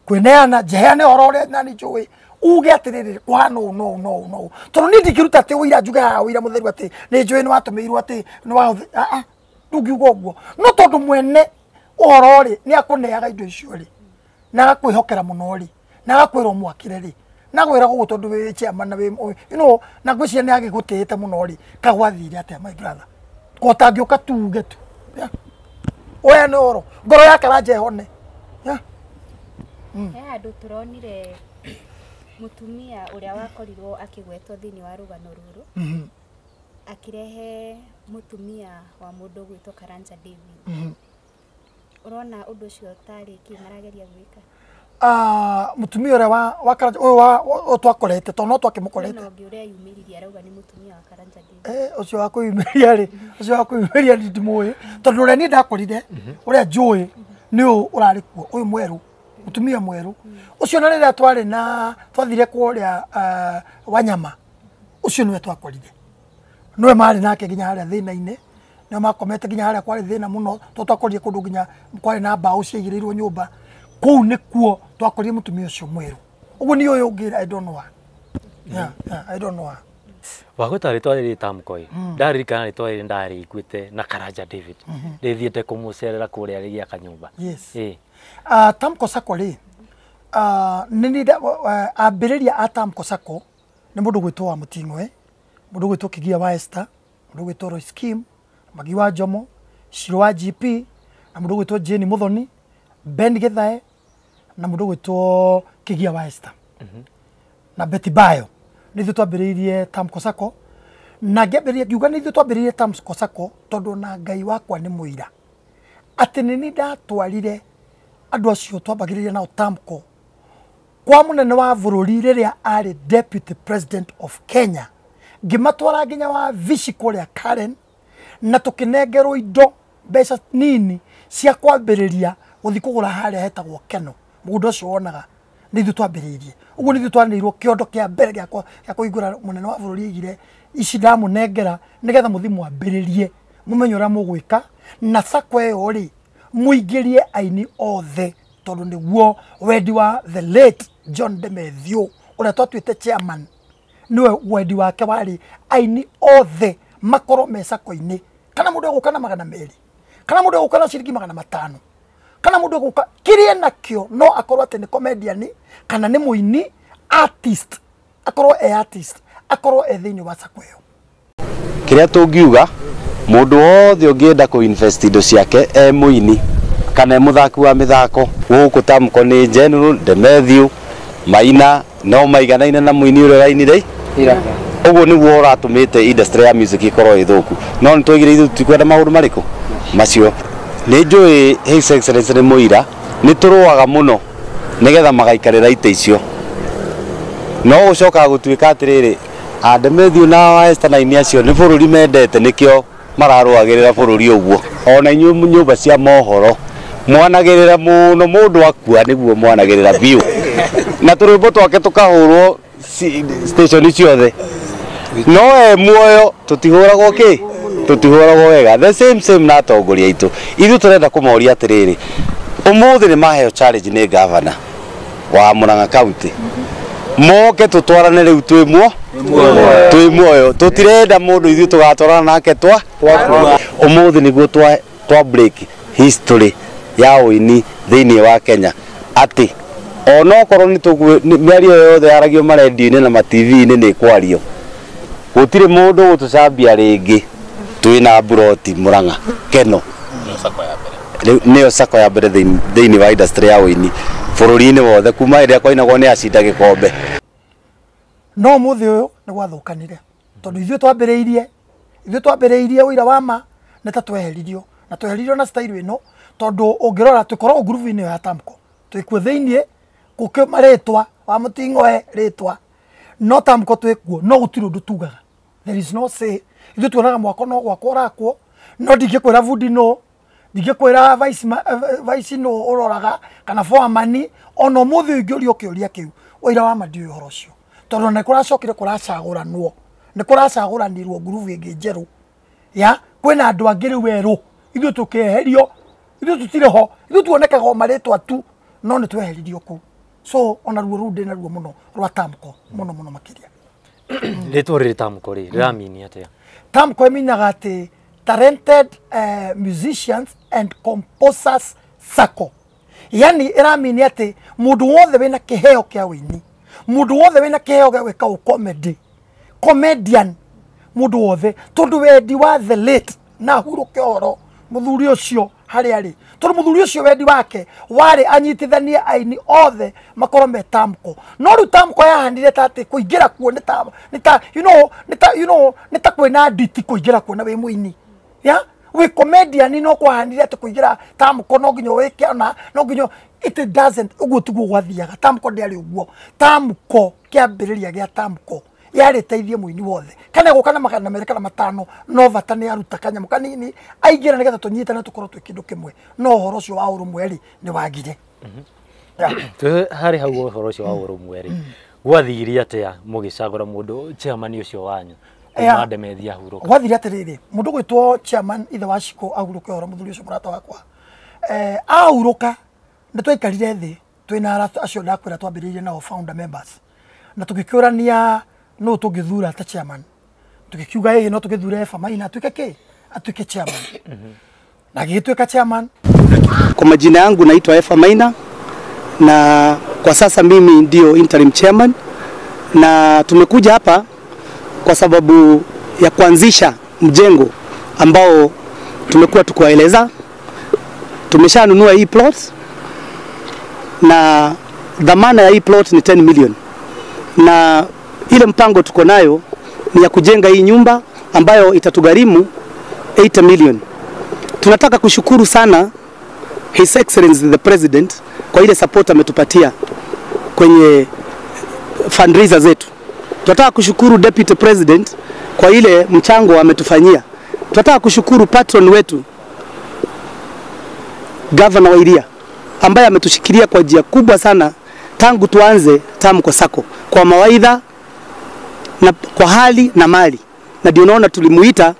kwĩneana njeheane ũhoro ũrĩa nani njũĩ uge atĩrĩrĩ kũhana ũũ no no no tondũ niĩ ndingĩruta atĩ ũira njuge haha ũira mũtheru atĩ nĩ njũĩ nĩ watũmĩirwo atĩ nĩ wahũthĩ ndũngiuga ũguo no tondũ mwene ũhoro rĩ nĩ akũneaga indo icio rĩ na agakwĩhokera mũno rĩ na agakwĩra ũmwakĩre rĩ na agwĩra gũgũ tondũ wĩ chairman na wĩ you know na ngwĩciria nĩ agĩgũtĩĩte mũno rĩ kagwathire atĩa my brother ko ũtangĩũka tuge tu ũheane ũhoro ngoro ya Karanja ĩhone. He handũ tũronire mũtumia ũrĩa wakorirwo akĩgwetwo thĩinĩ wa rũgano rũrũ akĩrehe mũtumia wa mũndũ ũgwĩtwo Karanja David. Ũrona ũndũ ũcio tarĩ kĩ marageria gwĩka? Mũtumia ũrĩa wa Karanja ũyũ wa twakorete tondũ no twakĩmũkorete ũngĩ ũrĩa yumĩririe arauga nĩ mũtumia wa Karanja David. Ũcio wa kwĩyumĩria rĩ, ũcio wa kwĩyumĩria ndimũĩ tondũ ũrĩa niĩ ndakorire ũrĩa njũĩ Nĩ ũyũ ũrarĩ kuo ũyũ mwerũ, mũtumia mwerũ ũcio. Na rĩrĩa twarĩ na twathire kũrĩa Wanyama, ũcio nĩwe twakorire, nĩwe marĩ nake nginya harĩa thĩna-inĩ, nĩo makomete nginya harĩa kwarĩ thĩna mũno, tondũ twakorire kũndũ nginya kwarĩ na mbaũ ciaigĩrĩirwo nyũmba. Kũu nĩkuo twakorire mũtumia ũcio mwerũ. Ũguo nĩ ũyũ ũngĩ, I don't know her. Yeah, I don't know her. Wagweta rĩtwa rĩrĩ Tamko ĩ, ndaririkana rĩtwa rĩrĩ ndarĩiguĩte na Karanja David rĩthiĩte kũmũcerera kũrĩa rĩgĩaka nyũmba. Yes. Ĩ. Tamko Sacco rĩ, nĩ niĩ ambĩrĩria a Tamko Sacco nĩ mũndũ gwĩtwo wa Mũting'oe, mũndũ gwĩtwo Kĩgia wa Esther, mũndũ gwĩtwo Royce Kim, Magi wa Njomo, Shiro wa GP, na mũndũ gwĩtwo Jane Muthoni, Ben Githae, na mũndũ gwĩtwo Kĩgia wa Esther na Betty Bayo. Nĩ ithuĩ twambĩrĩirie Tamko Sacco, na ngĩambĩrĩria ngiuga nĩ ithuĩ twambĩrĩirie Tamko Sacco tondũ na Ngai wakwa nĩ mũira atĩ nĩ niĩ ndatwarire andũ acio twambagĩrĩria nao Tamko kwa mũnene wa bũrũri rĩrĩa arĩ Deputy President of Kenya, ngĩmatwara nginya wa Vici kũrĩa Karen, na tũkĩnengerwo indo mbeca nini cia kwambĩrĩria gũthiĩ kũgũra harĩa hetagwo Keno, mũgũnda ũcio wonaga. Nĩ ithuĩ twambĩrĩirie ũguo, nĩ ithuĩ twanĩirwo kĩondo kĩa mbere gĩa kũhingũra. Mũnene wa bũrũri aigire ici ndamũnengera nĩgetha mũthiĩ mwambĩrĩrie, mũmenye ũrĩa mũgwĩka na sacco ĩyo rĩ, mũingĩrie aini othe, tondũ nĩguo wendi wa the late John Demethiũ ũrĩa twatuĩte chairman. Niwe wendi wake warĩ aini othe makorwo me sacco-inĩ, kana mũndũ egũka na 200, kana mũndũ egũka na ciringi 500, kana mũndũ egũka kĩrĩa nakĩo, no akorwo atĩ nĩ comedian kana nĩ mũini, artist, akorwo e artist, akorwo e thĩinĩ wa sacco ĩyo. Kĩrĩa tũngiuga, mũndũ wothe ũngĩenda kũ invest indo ciake, e mũini kana e mũthaki wa mĩthako gũkũ, Tamko nĩ General Demethiu Maina no maiganaine na mũini ũrĩa ũrainire ũguo. Nĩguo ũratũmĩte industry ya music ĩkorwo ĩ thũku, no nĩ twaigire ithuĩ tutikwenda maũndũ marĩkũ macio. Nĩ njũĩ His Excellency nĩ mũira, nĩ tũrũaga mũno nĩgetha magaikarĩra itĩ icio, no gũcokaga gũtuĩka atĩrĩrĩ, Demethiu na wa Esther na aini acio nĩ bũrũri mendete, nĩkĩo mararũagĩrĩra bũrũri ũguo. Ona inyuĩ nyũmba cia mohoro mwanagĩrĩra mũno mũndũ akua, nĩguo mwanagĩrĩra biũ na tũrwĩmbo twake tũkahũrwo station ciothe, no e muoyo tũtihũragwo kĩ, tũtihũragwo wega. The same same na atongoria aitũ. Ithuĩ tũrenda kũmoria atĩrĩrĩ, ũmũthĩ nĩ maheo challenge nĩ governor wa Murang'a County, moke tũtwarane rĩu twĩ muoyo. Tũtirenda mũndũ ithuĩ tũgatwarana nake twa ũmũthĩ, nĩguo twa break history ya ũini thĩinĩ wa Kenya, atĩ onokorwo nĩ mĩario yothe yaragio marendio-inĩ na ma TV-inĩ nĩ kwario, gũtirĩ mũndũ gũtũcambia rĩngĩ. Twĩna mburoti Murang'a Keno, nĩyo sacco ya mbere thĩinĩ wa industry ya ũini bũrũri-inĩ wothe kuma ĩrĩa kwainagwo nĩ acinda gĩkombe. No mũthĩ ũyũ nĩ gwathũkanire tondũ ithuĩ twambĩrĩirie ũira wa ma nĩ ta tweheririo, na tweheririo na style ĩno, tondũ ũngĩrora tũkoragwo ngurubu-inĩ ĩyo ya Tamko, twĩkuo thĩiniĩ gũkĩ marĩtwa wa Mũting'oe rĩtwa no Tamko twĩkuo, no gũtirĩ ũndũ tugaga, there is no say. Ithuĩ tuonaga mwako no gwakwo ũrakwo, no ndingĩkwĩra bundi no ndingĩkwĩra vice, vice no ũroraga kana foreman. Ona ũmũthĩ ũngĩũrio kĩũria kĩu, ũira wa ma ndiũĩ ũhoro ũcio, tondũ nĩ kũracokire kũracagũranwo, nĩ kũracagũranirwo ngurubu ĩngĩ njerũ ya kwĩna andũ angĩ rĩu erũ. Ithuĩ tũkĩeherio, ithuĩ tũtirĩ ho, ithuĩ tuonekaga o marĩtwa tu, no nĩ tweheririo kũu. So ona ruo rũu ndĩ naruo mũno rwa Tamko, mũno mũno makĩria. Rĩtwa rĩrĩ Tamko rĩ, rĩramini atĩa? Tamko ĩminaga atĩ Talented Musicians and Composers Sacco, yani ĩramini atĩ mũndũ wothe wĩna kĩheo kĩa wĩini, mũndũ wothe wĩna kĩheo gĩa gwĩka comedy, comedian, mũndũ wothe, tondũ wendi wa the late na hurũke ũhoro mũthuri ũcio harĩa arĩ, tondũ mũthuri ũcio wendi wake warĩ anyitithanie aini othe makorwo me Tamko. No rĩu Tamko yahanire ta atĩ kũingĩra kuo nĩ ta you know nĩ ta you know nĩ ta kwĩna nditi kũingĩra kuo na wĩ mũini ya wĩ comedian, no kwahanire atĩ kũingĩra Tamko no nginya wĩke ona no nginya. It doesn't, ũguo tiguo gwathiaga. Tamko ndĩarĩ ũguo. Tamko, kĩambĩrĩria gĩa Tamko Yarĩ teithie mũini wothe. Kana gũka na 200 kana 500 no bata nĩ aruta kanyamũ kanini aingĩra nĩgetha tũnyitane tũkorwo twĩ kĩndũ kĩmwe. No ũhoro ũcio wa ũrũmwe rĩ nĩ wagire. Harĩ hau ũhoro ũcio wa ũrũmwe rĩ gwathire atĩa mũgĩcagũra mũndũ chairman ũcio wanyu kuma Demethi ahurũka? Gwathire atĩrĩrĩ, mũndũ gwĩtwo chairman ithe wa Shiko ahurũke ũhoro mũthuri ũcio mũrata wakwa. Ahurũka nĩ twaikarire thĩ twĩna arata acio ndakwĩra twambĩrĩirie nao founder members na tũgĩkĩũrania nũ tũngĩthura ta chairman. Tũgĩkiuga ĩĩ no tũgĩthure Eva Maina atuĩke kĩ? Atuĩke chairman. Na agĩgĩtuĩka chairman. Kwa majina yangu naitwa Eva Maina na kwa sasa mimi ndio interim chairman, na tumekuja hapa kwa sababu ya kuanzisha mjengo ambao tumekuwa tukiwaeleza. Tumeshanunua hii plot na dhamana ya hii plot ni 10 million, na ile mpango tuko nayo ni ya kujenga hii nyumba ambayo itatugharimu 8 million. Tunataka kushukuru sana His Excellency the President kwa ile support ametupatia kwenye fundraiser zetu. Tunataka kushukuru Deputy President kwa ile mchango ametufanyia. Tunataka kushukuru patron wetu Governor Wairia ambaye ametushikilia kwa njia kubwa sana tangu tuanze Tamko Sacco kwa mawaidha na kwa hali na mali. Na ndio unaona tulimuita,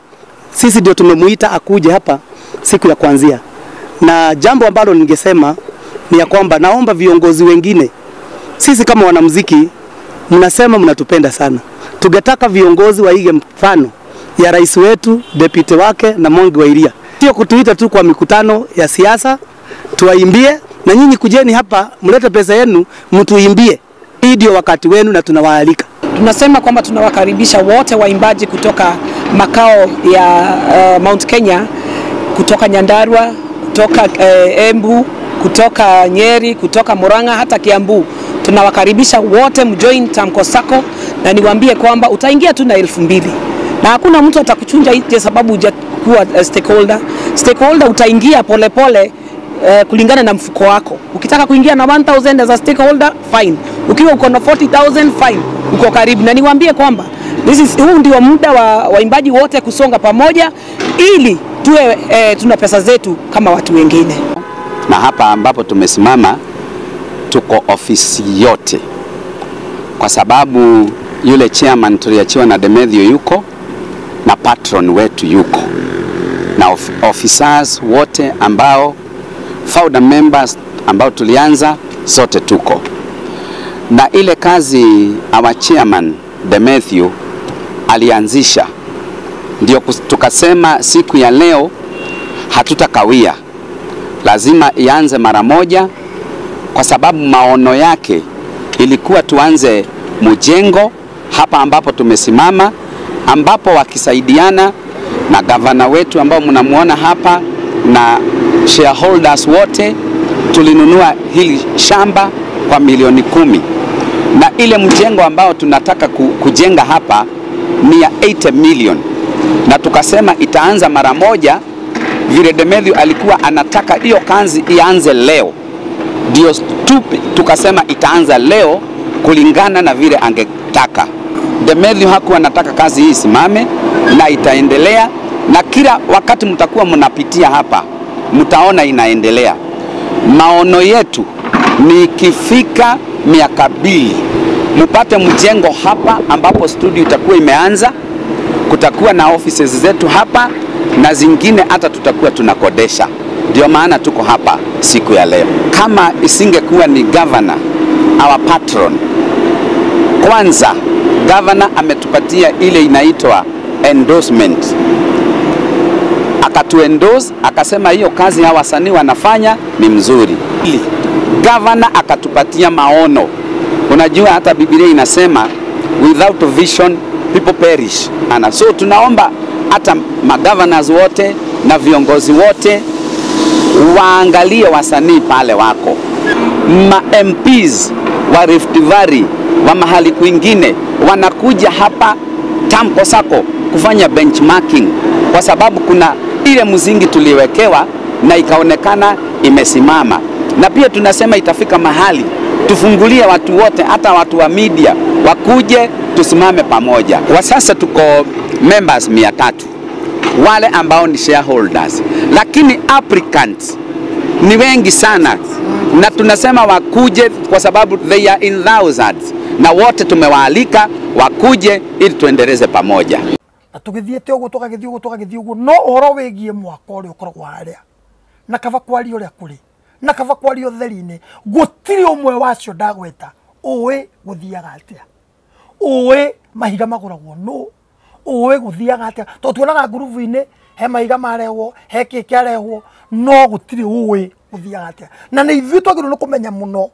sisi ndio tumemuita akuje hapa siku ya kuanzia. Na jambo ambalo ningesema ni ya kwamba naomba viongozi wengine, sisi kama wanamuziki mnasema mnatupenda sana, tungetaka viongozi waige mfano ya rais wetu, deputy wake na Mwangi wa Iria. Sio kutuita tu kwa mikutano ya siasa tuwaimbie, na nyinyi kujeni hapa mlete pesa yenu mtuimbie. Hii ndio wakati wenu na tunawaalika. Tunasema kwamba tunawakaribisha wote waimbaji kutoka makao ya Mount Kenya, kutoka Nyandarua, kutoka Embu, kutoka Nyeri, kutoka Murang'a, hata Kiambu. Tunawakaribisha wote mjoin Tamko Sacco, na niwaambie kwamba utaingia tu na 2000 na hakuna mtu atakuchunja nje sababu hujakuwa stakeholder. Stakeholder utaingia polepole kulingana na mfuko wako. Ukitaka kuingia na 1000 as a stakeholder, fine. Ukiwa uko na 40,000, fine. Uko karibu. Na niwaambie kwamba huu ndio muda wa waimbaji wote kusonga pamoja ili tuwe tuna pesa zetu kama watu wengine. Na hapa ambapo tumesimama tuko ofisi yote, kwa sababu yule chairman tuliachiwa na Demethio yuko na patron wetu yuko na officers wote ambao founder members ambao tulianza sote tuko. Na ile kazi our chairman Demethio alianzisha, ndio tukasema siku ya leo hatutakawia, lazima ianze mara moja, kwa sababu maono yake ilikuwa tuanze mjengo hapa ambapo tumesimama, ambapo wakisaidiana na gavana wetu ambao mnamuona hapa na shareholders wote, tulinunua hili shamba kwa milioni 10. Na ile mjengo ambao tunataka kujenga hapa ni ya 8 million, na tukasema itaanza mara moja. Vile Demethio alikuwa anataka hiyo kazi ianze leo, ndio tukasema itaanza leo kulingana na vile angetaka. Demethio hakuwa anataka kazi hii isimame, na itaendelea, na kila wakati mtakuwa mnapitia hapa mtaona inaendelea. Maono yetu ni ikifika miaka 2 mpate mjengo hapa ambapo studio itakuwa imeanza, kutakuwa na offices zetu hapa na zingine hata tutakuwa tunakodesha. Ndio maana tuko hapa siku ya leo. Kama isingekuwa ni governor, our patron, kwanza governor ametupatia ile inaitwa endorsement. Akatuendorse, akasema hiyo kazi hawa wasanii wanafanya ni mzuri. Governor akatupatia maono. Unajua hata Biblia inasema without vision people perish. Ana so tunaomba hata magovernors wote na viongozi wote waangalie wasanii pale wako. Ma MPs wa Rift Valley, wa mahali kwingine wanakuja hapa Tamko Sacco kufanya benchmarking, kwa sababu kuna ile mzingi tuliwekewa na ikaonekana imesimama. Na pia tunasema itafika mahali tufungulie watu wote, hata watu wa media Wakuje tusimame pamoja. Kwa sasa tuko members 300 wale ambao ni shareholders, lakini applicants ni wengi sana, na tunasema wakuje kwa sababu they are in thousands, na wote tumewaalika wakuje ili tuendeleze pamoja. Na tugithiete uguo tugagithii uguo tugagithii uguo, no uhoro wigie mwaka uria ukoragwo haria na kaba kwaria uria kuri na kaba kwaria utheri-ini, gutiri umwe wacio ndagweta uwi guthiaga atia, uwi mahiga maguragwo no uwi guthiaga atia, to tuonaga ngurubu-ini he mahiga marehwo he ki kiarehwo, no gutiri uwi guthiaga atia. Na ni ithuĩ twagĩrĩirwo nĩ kũmenya mũno,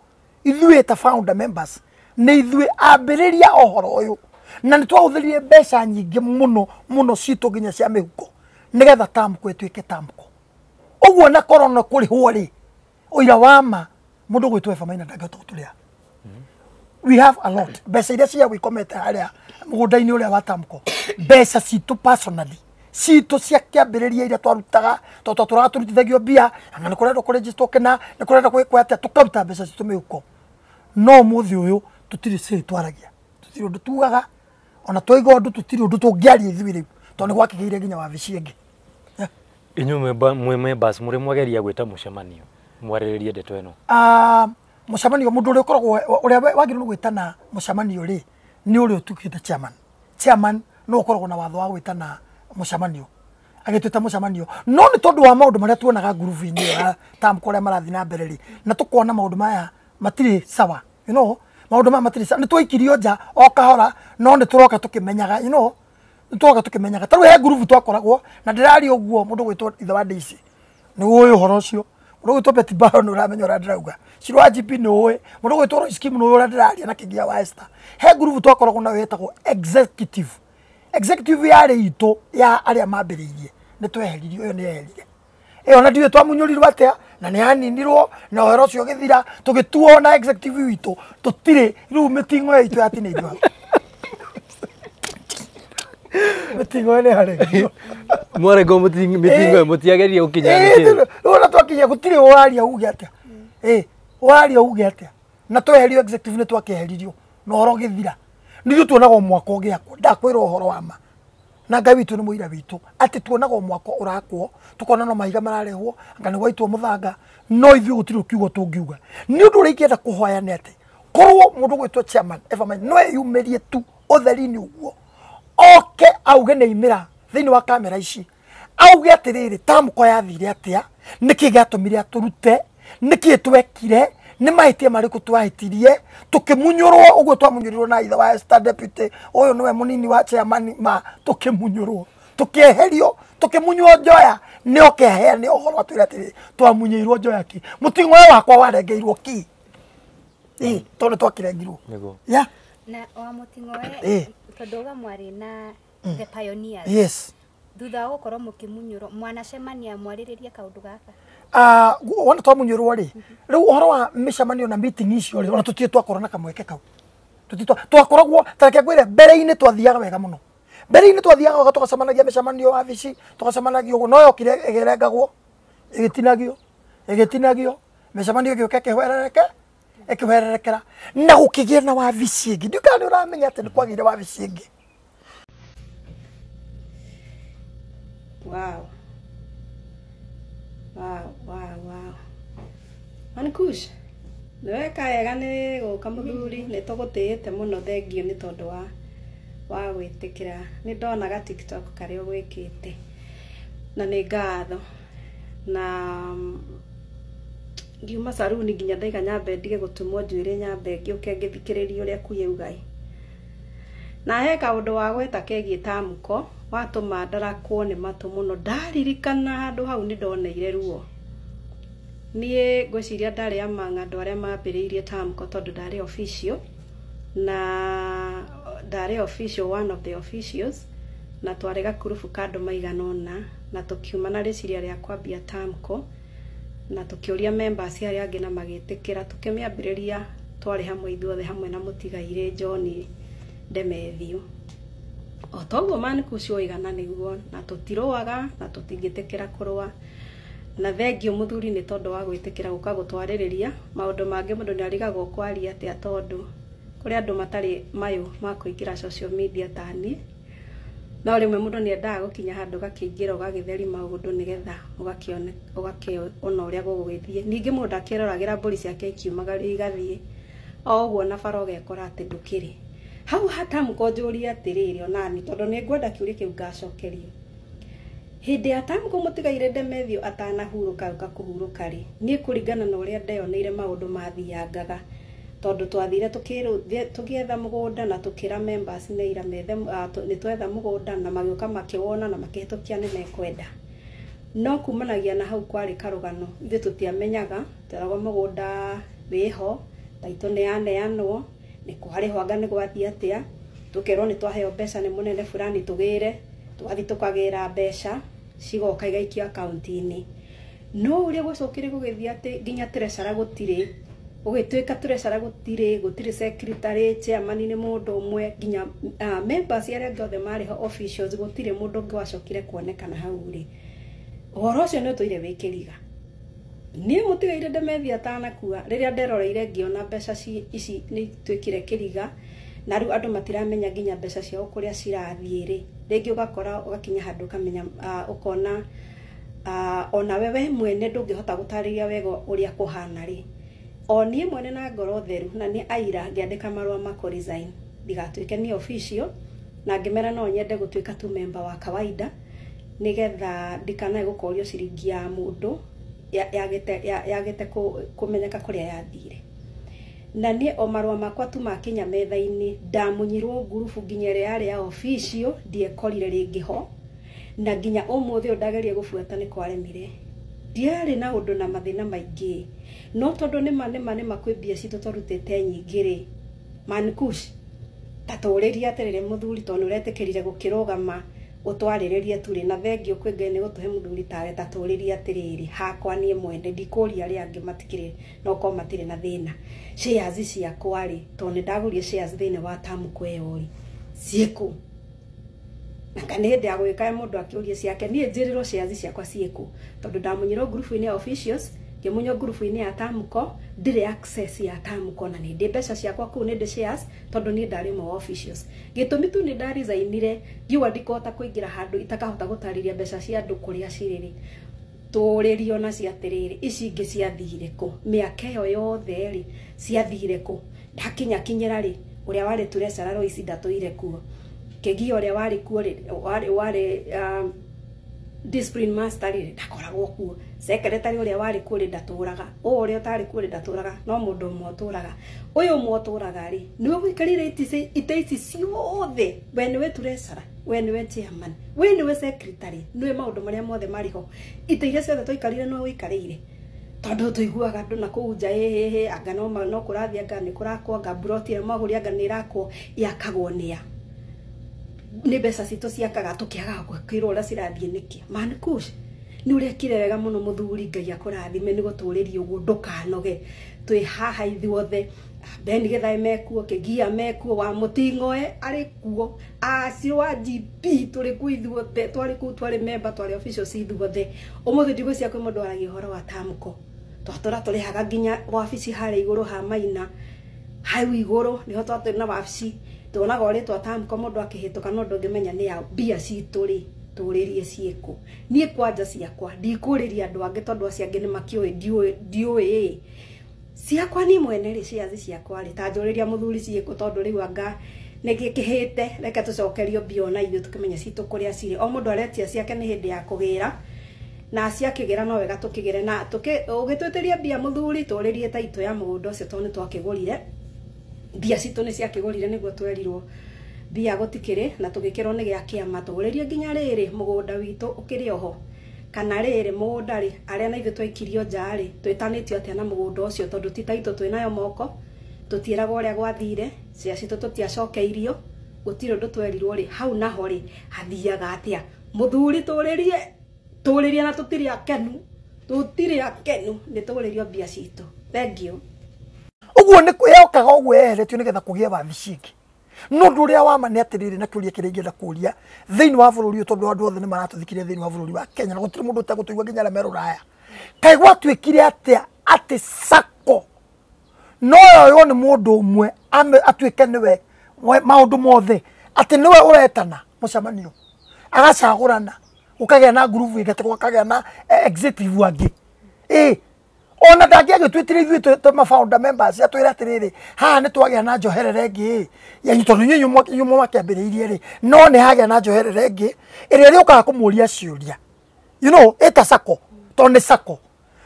ithuĩ ta founder members nĩ ithuĩ ambĩrĩria ũhoro ũyũ, na nĩ twahũthĩrire mbeca nyingĩ mũno mũno citũ nginya cia mĩhuko nĩgetha Tamco ĩtuĩke Tamco. Ũguo na korona kũrĩhwo rĩ, ũira wa ma mũndũ gwĩtwo Eva Maina ndangĩhota gũtũrĩha. We have a lot mbeca iria ciagwo ikomete harĩa mũgũnda-inĩ ũrĩa wa Tamco, mbeca citũ personally citũ cia kĩambĩrĩria iria twarutaga tondũ twatũraga tũrutithagio mbia, anga nĩ kũrendwo kũregister kĩna, nĩ kũrendwo gwĩkwo atĩa, tũkaruta mbeca citũ mĩhuko. No ũmũthĩ ũyũ tũtirĩ cĩ twaragia, tũtirĩ ũndũ tugaga, ona twaiga ũndũ tũtirĩ ũndũ tũngĩaria ithuĩ rĩu, tondũ nĩ gwakĩgĩire nginya wabici ĩngĩ. Inyuĩ mwĩ members mũrĩ mwageria gwĩta mũcemanio mwarĩrĩrie ndeto ĩno? Mũcemanio mũndũ ũrĩa ũkoragwo ũrĩa wagĩrĩirwo nĩ gwĩtana mũcemanio rĩ nĩ ũrĩa ũtuĩkĩte chairman. Chairman no ũkoragwo na watho wa gwĩtana mũcemanio, agĩtwĩta mũcemanio, no nĩ tondũ wa maũndũ marĩa tuonaga ngurubu-inĩ ĩyo ya Tamco ũrĩa marathiĩ na mbere rĩ, na tũkona maũndũ maya matirĩ sawa, you know, maũndũ maya matirĩ sawa, nĩ twaikirio nja o kahora, no nĩ tũroka tũkĩmenyaga, you know, nĩ tũroka tũkĩmenyaga. Ta rĩu he ngurubu twakoragwo na ndĩraria ũguo mũndũ gwĩtwo ithe wa Daisy nĩ ũĩ ũhoro ũcio, mũndũ gwĩtwo Betty Bayo nĩ ũramenya ũrĩa ndĩrauga, Shiro wa GP nĩ ũĩ, mũndũ gwĩtwo Royce Kim nĩ ũĩ ũrĩa ndĩraria na Kĩngia wa Esther. He ngurubu twakoragwo nayo yetagwo executive. Executive yarĩ itũ ya arĩa mambĩrĩirie, nĩ tweheririo, ĩyo nĩ yeherire ĩyo, na ndiũĩ twamunyũrirwo atĩa na nĩ yaninirwo na ũhoro ũcio ũgĩthira, tũgĩtuo na executive witũ tũtirĩ rĩu, mĩting'o itũ yatinĩirio hau. Mĩting'o nĩ yarengirwo. Mwarengwo mĩting'o mũtiageria gũkinya nĩkĩ? Rĩu ona twakinya gũtirĩ ũraria uge atĩa, ũraria uge atĩa, na tweherio executive nĩ twakĩeheririo na ũhoro ũgĩthira. Nithuĩ tuonaga mwako ũgĩakwo, ndakwĩra ũhoro wa ma na Ngai witũ nĩ mũira witũ atĩ tuonaga mwako ũrakwo, tukona no mahiga mararehwo, anga nĩ gwaitwo mũthanga, no ithuĩ gũtirĩ kiugo tũngiuga. Nĩ ũndũ ũrĩa ingĩenda kũhoya nĩ atĩ korwo mũndũ gwĩtwo chairman Eva Maina no eyumĩrie tu ũtheri-inĩ ũguo, oke auge nĩ aimĩra thĩinĩ wa kamera ici, auge atĩrĩrĩ, Tamco yathire atĩa, nĩkĩ gĩatũmire atũrute, nĩkĩ twekire, nĩ mahĩtia marĩkũ twahĩtirie, tũkĩmunyũrwo ũguo twamunyũrirwo na ithe wa Esther deputy ũyũ nĩwe mũnini wa chairman ma, tũkĩmunyũrwo tũkĩeherio, tũkĩmunywo njoya, nĩ oke aheane ũhoro atwĩre atĩrĩrĩ, twamunyĩirwo njoya ki, mũting'o ũyũ wakwa warengeirwo ki, tondũ twakĩrengirwo. Yeah. Na wa mũting'oe tondũ uga mwarĩ na the pioneers. Yes. Thutha wa gũkorwo mũkĩmunyũrwo mwanacemania mwarĩrĩrie kaũndũ gaka? Wona twamunyũrwo rĩ, rĩu ũhoro wa mĩcemanio na meeting icio rĩ, ona tũtirĩ twakorwo na kamweke kau. Tũtirĩ twakoragwo, ta reke ngwĩre, mbere-inĩ twathiaga wega mũno. Mbere-inĩ twathiaga wega, tũgacemanagia mĩcemanio wabici, tũgacemanagia ũguo, no yokire ĩgĩrengagwo, ĩgĩtinagio, ĩgĩtinagio, mĩcemanio ĩgĩũka ĩkĩhwerereke, ĩkĩhwererekera, na gũkĩgĩa na wabici ĩngĩ. Ndiũĩ kana nĩ ũramenya atĩ nĩ kwagĩire wabici ĩngĩ. Wow. Wow, wow, wow. Mankush, nĩweka wega nĩ gũka mũthuri, nĩ tũgũtĩĩte mũno, thengio nĩ tondũ wa gwĩtĩkĩra. Nĩ ndonaga TikTok karĩa ũgwĩkĩte na nĩ ngatho. Na ngiuma saruni nginya ndaiga nyambe ndige gũtumwo njuĩrĩ, nyambe ngĩũke ngĩthikĩrĩrie ũrĩa kuuga. Na he kaũndũ wa gweta kegiĩ Tamco watũma ndarakwo nĩ matũ mũno, ndaririkana handũ hau nĩ ndoneire ruo. Niĩ ngwĩciria ndarĩ among andũ arĩa mambĩrĩirie Tamco tondũ ndarĩ official, na ndarĩ official, one of the officials, na twarĩ gakurubu ka andũ maigana ũna, na tũkiuma na rĩciria rĩa kwambia Tamco, na tũkĩũria members arĩa angĩ na magĩtĩkĩra, tũkĩmĩambĩrĩria twarĩ hamwe ithuothe hamwe na mũtigairĩ John Demethiu. O toguo Mankush oigana nĩguo, na tũtirũaga na tũtingĩtĩkĩra kũrũa. Na thengio mũthuri nĩ tondũ wa gwĩtĩkĩra gũka gũtwarĩrĩria maũndũ mangĩ, mũndũ nĩ arigagwo kwaria atĩa tondũ Kũrĩ andũ matarĩ mayũ ma kũingĩra social media ta niĩ, no rĩmwe mũndũ nĩ endaga gũkinya handũ ũgakĩingĩra ũgagĩtheri maũndũ nĩgetha ũgakĩona ũrĩa gũgũgĩthiĩ. Ningĩ mũndũ akĩroragĩra mbũri ciake ikiumagario igathiĩ o ũguo na bara ũgekora atĩ ndũkĩrĩ hau. Hatamũko njũrie atĩrĩrĩ onani, tondũ nĩ ngwenda kĩũria kĩu ngacokerio. Hĩndĩ ya Tamũko mũtigaire Ndemethio atanahurũka ũka kũhurũka rĩ, niĩ kũringana na ũrĩa ndeyoneire maũndũ mathiangaga, tondũ twathire tũgĩetha mũgũnda na tũkĩra members nĩ ira methe nĩ twetha mũgũnda na magĩũka makĩwona na makĩhĩtũkia nĩ mekwenda. No kumanagia na hau kwarĩ karũgano, ithuĩ tũtiamenyaga, tweragwo mũgũnda wĩho, taitũ nĩ yaneanwo, nĩ kwarĩhwo anga nĩ gwathiĩ atĩa, tũkerwo nĩ twaheo mbeca nĩ mũnene fulani tũgĩre, tũgathiĩ tũkagĩra mbeca cigoka igaikio akaunti-inĩ. No ũrĩa gwacokire gũgĩthiĩ atĩ nginya treasurer gũtirĩ, gũgĩtuĩka treasurer gũtirĩ, gũtirĩ secretary, chairman nĩ mũndũ ũmwe, nginya members arĩa angĩ othe marĩ ho officials, gũtirĩ mũndũ ũngĩ wacokire kuonekana hau rĩ. Ũhoro ũcio nĩ ũtũire wĩ kĩriga. Niĩ mũtigaire Ndemethia atanakua, rĩrĩa nderoreire ngĩona mbeca ici nĩ ituĩkire kĩriga, na rĩu andũ matiramenya nginya mbeca ciao kũrĩa cirathiĩ rĩ. Rĩngĩ ũgakora ũgakinya handũ ũkamenya ũkona onawe we mwene ndũngĩhota gũtarĩria wega ũrĩa kũhana rĩ. O niĩ mwene na ngoro theru na nĩ aira ngĩandĩka marũa ma kũ resign ndigatuĩke nĩ official, na ngĩmera no nyende gũtuĩka tu member wa kawaida nĩgetha ndikanae gũkorio ciringi ya mũndũ yagĩte kũmenyeka kũrĩa yathire. Na niĩ o marũa makwa tu makinya metha-inĩ, ndamunyirwo ngurubu nginya ĩrĩa yarĩ ya official ndiekorire rĩngĩ ho, na nginya ũmũthĩ ũyũ ndageria gũbuata nĩ kwaremire. Ndiarĩ na ũndũ na mathĩna maingĩ, no tondũ nĩma kwĩ mbia citũ twarutĩte nyingĩ rĩ, Mankush ta tũrĩrie atĩrĩrĩ mũthuri, tondũ nĩ ũretĩkĩrire gũkĩrũgama ũtwarĩrĩrie turĩ na thengio kwĩ Ngai nĩ gũtũhe mũthuri tawe, ta tũrĩrie atĩrĩrĩ hakwa niĩ mwene ndikũria arĩa angĩ matikĩrĩ no korwo matirĩ na thĩna. Shares ciakwa rĩ, tondũ nĩ ndagũrire shares thĩinĩ wa Tamũko ĩyo rĩ, ciĩkũ? Na kana hĩndĩ ya gwĩka mũndũ akĩũria ciake, niĩ njĩrĩrwo shares ciakwa ciĩkũ, tondũ ndamunyirwo ngurubu-inĩ ya officials, ngĩmunywo ngurubu-inĩ ya Tamũko, ndirĩ access ya Tamũko na nĩ ndĩ mbeca ciakwa kũu, nĩ ndĩ shares tondũ niĩ ndarĩ ũmwe wa officials. Gĩtũmi tu nĩ ndaresignire ngiuga ndikũhota kũingĩra handũ itakahota gũtarĩria mbeca cia andũ kũrĩa cirĩ rĩ, tũrĩrio na cia atĩrĩrĩ ici ingĩ ciathire kũ, mĩaka ĩyo yothe rĩ ciathire kũ. Ndakinya kinyĩra rĩ, ũrĩa warĩ treasurer Lois ndatũire kuo, Kĩgia ũrĩa warĩ kuo rĩ, warĩ discipline master rĩ ndakoragwo kuo, secretary ũrĩa warĩ kuo rĩ ndatũraga, ũũ ũrĩa ũtarĩ kuo rĩ ndatũraga, no mũndũ ũmwe ũtũraga. Ũyũ ũmwe ũtũraga rĩ nĩwe ũikarĩire itĩ ici ciothe, we nĩwe treasurer, we nĩwe chairman, we nĩwe secretary, nĩwe maũndũ marĩa mothe marĩ ho. Itĩ iria ciothe twaikarire nĩwe ũikarĩire, tondũ tũiguaga andũ na kũu nja ĩhĩhĩ anga no kũrathiĩ, anga nĩ kũrakwo, anga mburoti ĩrĩa mwagũria anga nĩ ĩrakwo, yakagwo nĩa? Nĩ mbeca citũ ciakaga, tũkĩagaga kwĩrwo ũrĩa cirathiĩ nĩkĩ. Mankush nĩ ũrekire wega mũno mũthuri, Ngai akũrathime nĩ gũtũrĩria ũguo, ndũkanoge, twĩ haha ithuothe. Ben Githae mekuo, Kĩgia mekuo, wa Mũting'oe arĩ kuo, acio wa GP tũrĩ kuo ithuothe, twarĩ kũu, twarĩ member, twarĩ officials ithuothe. Ũmũthĩ ndigwĩciria kwĩ mũndũ waragia ũhoro wa Tamũko, twatũra tũrĩhaga nginya wabici harĩa igũrũ ha Maina, hau igũrũ nĩho twatũrĩ na wabici, tuonaga ũrĩtwa Tamũko mũndũ akĩhĩtũka no ndũngĩmenya nĩ ya mbia citũ rĩ, tũrĩrie ciĩkũ. Niĩ kwanja ciakwa ndikũrĩria andũ angĩ tondũ acio angĩ nĩ makĩũĩ, ndiũĩ ciakwa niĩ mwene rĩ, shares ciakwa rĩ, ta njũrĩria mũthuri ciĩkũ, tondũ rĩu anga nĩ gĩkĩhĩte, reke tũcokerio mbia ona ithuĩ tũkĩmenye citũ kũrĩa cirĩ. O mũndũ aretia ciake nĩ hĩndĩ ya kũgĩra, na ciakĩgĩra no wega tũkĩgĩre, na ũgĩtwĩtĩria mbia mũthuri tũrĩrie taitũ ya mũgũnda ũcio tondũ nĩ twakĩgũrire, mbia citũ nĩ ciakĩgũrire nĩguo twerirwo mbia gũtikĩrĩ, na tũgĩkĩrwo nĩ gĩa kĩama, tũrĩrie nginya rĩrĩ mũgũnda witũ ũkĩrĩ oho, kana rĩrĩ mũgũnda rĩ, arĩa na ithuĩ twaikirio nja rĩ, twĩtanĩtio atĩa na mũgũnda ũcio, tondũ ti taitũ twĩnayo moko, tũtiĩragwo ũrĩa gwathire, cia citũ tũtiacokeirio, gũtirĩ ũndũ twerirwo rĩ, hau naho rĩ hathiaga atĩa? Mũthuri tũrĩrie, tũrĩrie na tũtirĩ akenu, tũtirĩ akenu nĩ tũrĩrio mbia citũ. Thank you. Ũguo nĩ yokaga ũguo yeheretio nĩgetha kũgĩe wabici ĩngĩ. No ũndũ ũrĩa wa ma nĩ atĩrĩrĩ, na kĩũria kĩrĩa ingĩenda kũria thĩinĩ wa bũrũri ũyũ, tondũ andũ othe nĩ maratũthikirie thĩinĩ wa bũrũri wa Kenya na gũtirĩ mũndũ ũtegũtũigua nginya arĩa me rũraya, kaĩ gwatuĩkire atĩa atĩ sacco No yoywo nĩ mũndũ ũmwe atuĩke nĩwe maũndũ mothe atĩ nĩwe ũretana mũcemanio agacagũrana gũkagĩa na ngurubu ĩngĩ gũkagĩa na executive angĩ ona ndangĩagĩtuĩtire ithuĩ twĩ ma founder members atwĩre atĩrĩrĩ haha nĩ twagĩa na njoherera ĩngĩ yanyu tondũ inyuĩ inyuĩ mwakĩambĩrĩirie rĩ no nĩ hagĩa na njoherera ĩngĩ ĩrĩa ĩrĩũkaga kũmũria ciũria you know ĩta sako tondũ nĩ sako.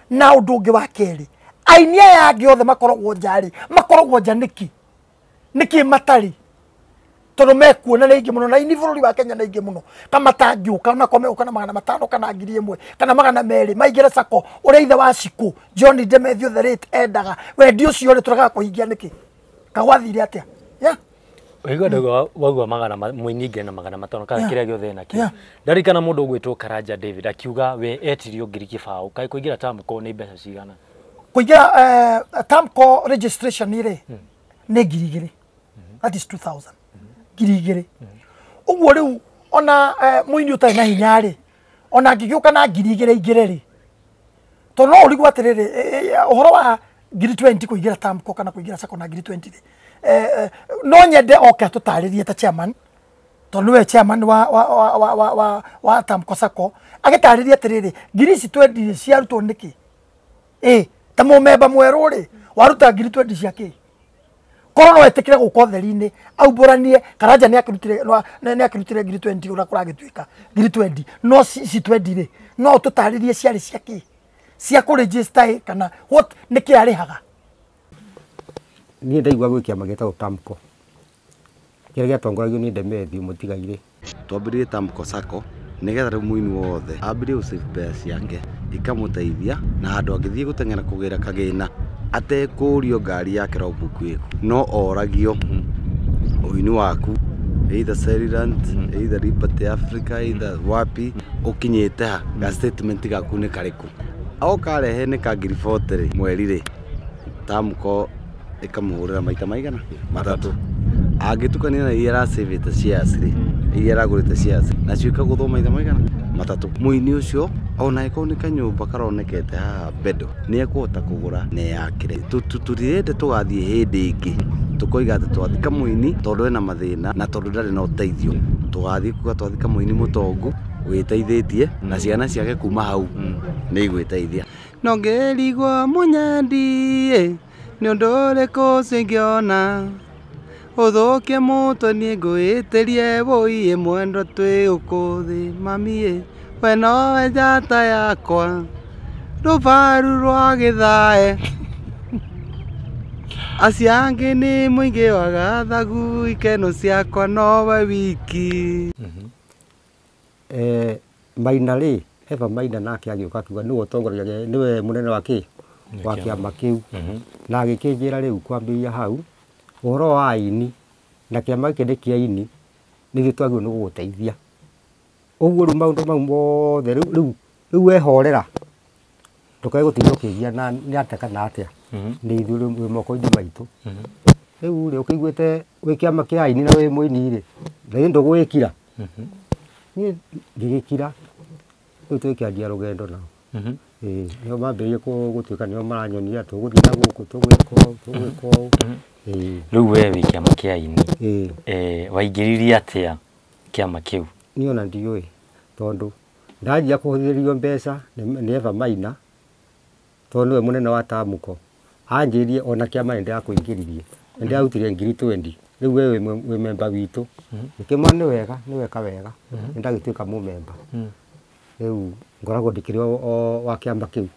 Na ũndũ ũngĩ wa kerĩ aini aya angĩ othe makoragwo nja rĩ makoragwo nja nĩkĩ nĩkĩ matarĩ tondũ mekuona nĩ aingĩ mũno na aini bũrũri wa Kenya nĩ aingĩ mũno kamatangĩũka onako megũka na 500 kana 1000 kana 200 maingĩre sako ũrĩa ithe wa Shiko John Demetrio the late endaga wendi ũcio rĩ tũregaga kũhingia nĩkĩ kagwathire atĩa yeah. Ũigua ndauga waugua magana mũini ngiri na 500 kana kĩrĩa gĩothe enakĩo. Ndarikana mũndũ ũgwĩtwo Karanja David akiuga we etirio 2,000 kaĩ kũingĩra Tamco nĩ mbeca cigana? Kũingĩra Tamco registration rĩ nĩ 2,000 that is 2000 2,000 ũguo rĩu ona mũini ũtarĩ na hinya rĩ ona angĩgĩũka na 2,000 aingĩre rĩ tondũ no ũrigwo atĩrĩrĩ ũhoro wa 20,000 kũingĩra Tamco kana kũingĩra sako na 20,000 rĩ no nyende oke atũtarĩrie ta chairman tondũ nĩwe chairman wa Tamco Sacco agĩtarĩrie atĩrĩrĩ ngiri ici 20 ciarutwo nĩkĩ ta mũmemba mwerũ rĩ waruta 20,000 cia kĩ korwo no etĩkĩre gũka ũtheri-inĩ aumbũranie Karanja nĩ akĩrutire 20,000 ũrĩa kũragĩtuĩka 20,000 no ici 20 rĩ no ũtũtarĩrie ciarĩ cia kĩ cia kũregister kana what nĩkĩ arĩhaga. Niĩ ndaigua gwĩ kĩama gĩtagwo Tamco kĩrĩa gĩatongoragio nĩ Demetrio Mũtigairĩ. Twambĩrĩrie Tamco Sacco nĩgetha rĩu mũini wothe ambĩrĩrie gũsave mbeca ciake ikamũteithia na handũ angĩthiĩ gũteng'era kũgĩra kagĩna atekũrio ngari yake robuku ĩkũ no oragio ũini waku either Cerilant either Liberty Africa either wapi ũkinyĩte ha ga statement gaku nĩ karĩkũ oka rehe nĩ ka 40,000 rĩ mweri rĩ Tamco ĩkamũhũrĩra maita maigana matatũ angĩtukania na iria arasavĩte shares rĩ iria aragũrĩte shares nacio ikagũthwo maita maigana matatũ mũini ũcio ona ĩkorwo nĩ kanyũmba karonekete haha bedo nĩ ekũhota kũgũra na eyakĩre. Tũtirende tũgathiĩ hĩndĩ ĩngĩ tũkoiga atĩ twathika mũini tondũ ena mathĩna na tondũ ndarĩ na ũteithio tũgathiĩ kuga twathika mũini mũtongu wĩteithĩtie na ciana ciake kuma hau nĩ igwĩteithia. No ngĩrigwo mũnyendi nĩ ũndũ ũrĩkũ ũcio ũthũkie mũtwe niĩ ngwĩtĩrie wũiĩ mwendwa twĩ gũkũ thĩ mami we nowe njata yakwa rũbaru rwa gĩthae acio angĩ nĩ mũingĩ wa gathagu ikeno ciakwa nowe wiki. Maina rĩ Eva Maina nake agĩũka akiuga nĩwe ũtongoragia nĩwe mũnene wa kĩ wa kĩama kĩu na agĩkĩnjĩra rĩu kwambĩrĩria hau ũhoro wa aini na kĩama gĩkĩ nĩ kĩa aini nĩgĩo twagĩrĩirwo nĩ gũgũteithia ũguo rĩu maũndũ mau mothe rĩu wehorera ndũkae gũtinda ũkĩgia na nĩ atĩa kana atĩa nĩ ithuĩ rĩu wĩ moko-inĩ maitũ rĩu rĩ ũkĩiguĩte wĩ kĩama kĩa aini na wĩ mũini rĩ na ĩ ndũgwĩkira niĩ ngĩgĩkira rĩu tũgĩkĩanjia rũgendo nao nĩo mambĩrĩirie gũtuĩka nĩo maranyonia tũgũthiĩ na gũkũ tũgwĩka ũũ tũgwĩka ũũ. Rĩu we wĩ kĩama kĩa aini waingĩririe atĩa kĩama kĩu? Niĩ ona ndiũĩ tondũ ndanjia kũhũthĩrĩrio mbeca nĩ Eva Maina tondũ nĩwe mũnene wa Tamco anjĩrie ona kĩama nĩ ndĩrakũingĩririe nĩ ndĩrarutire 20,000 rĩu we wĩ memba witũ ngĩkĩmwĩra nĩ wega nĩ weka wega nĩ ndagĩtuĩka mũmemba rĩu ngoragwo ndĩkĩrĩ wa kĩama kĩu.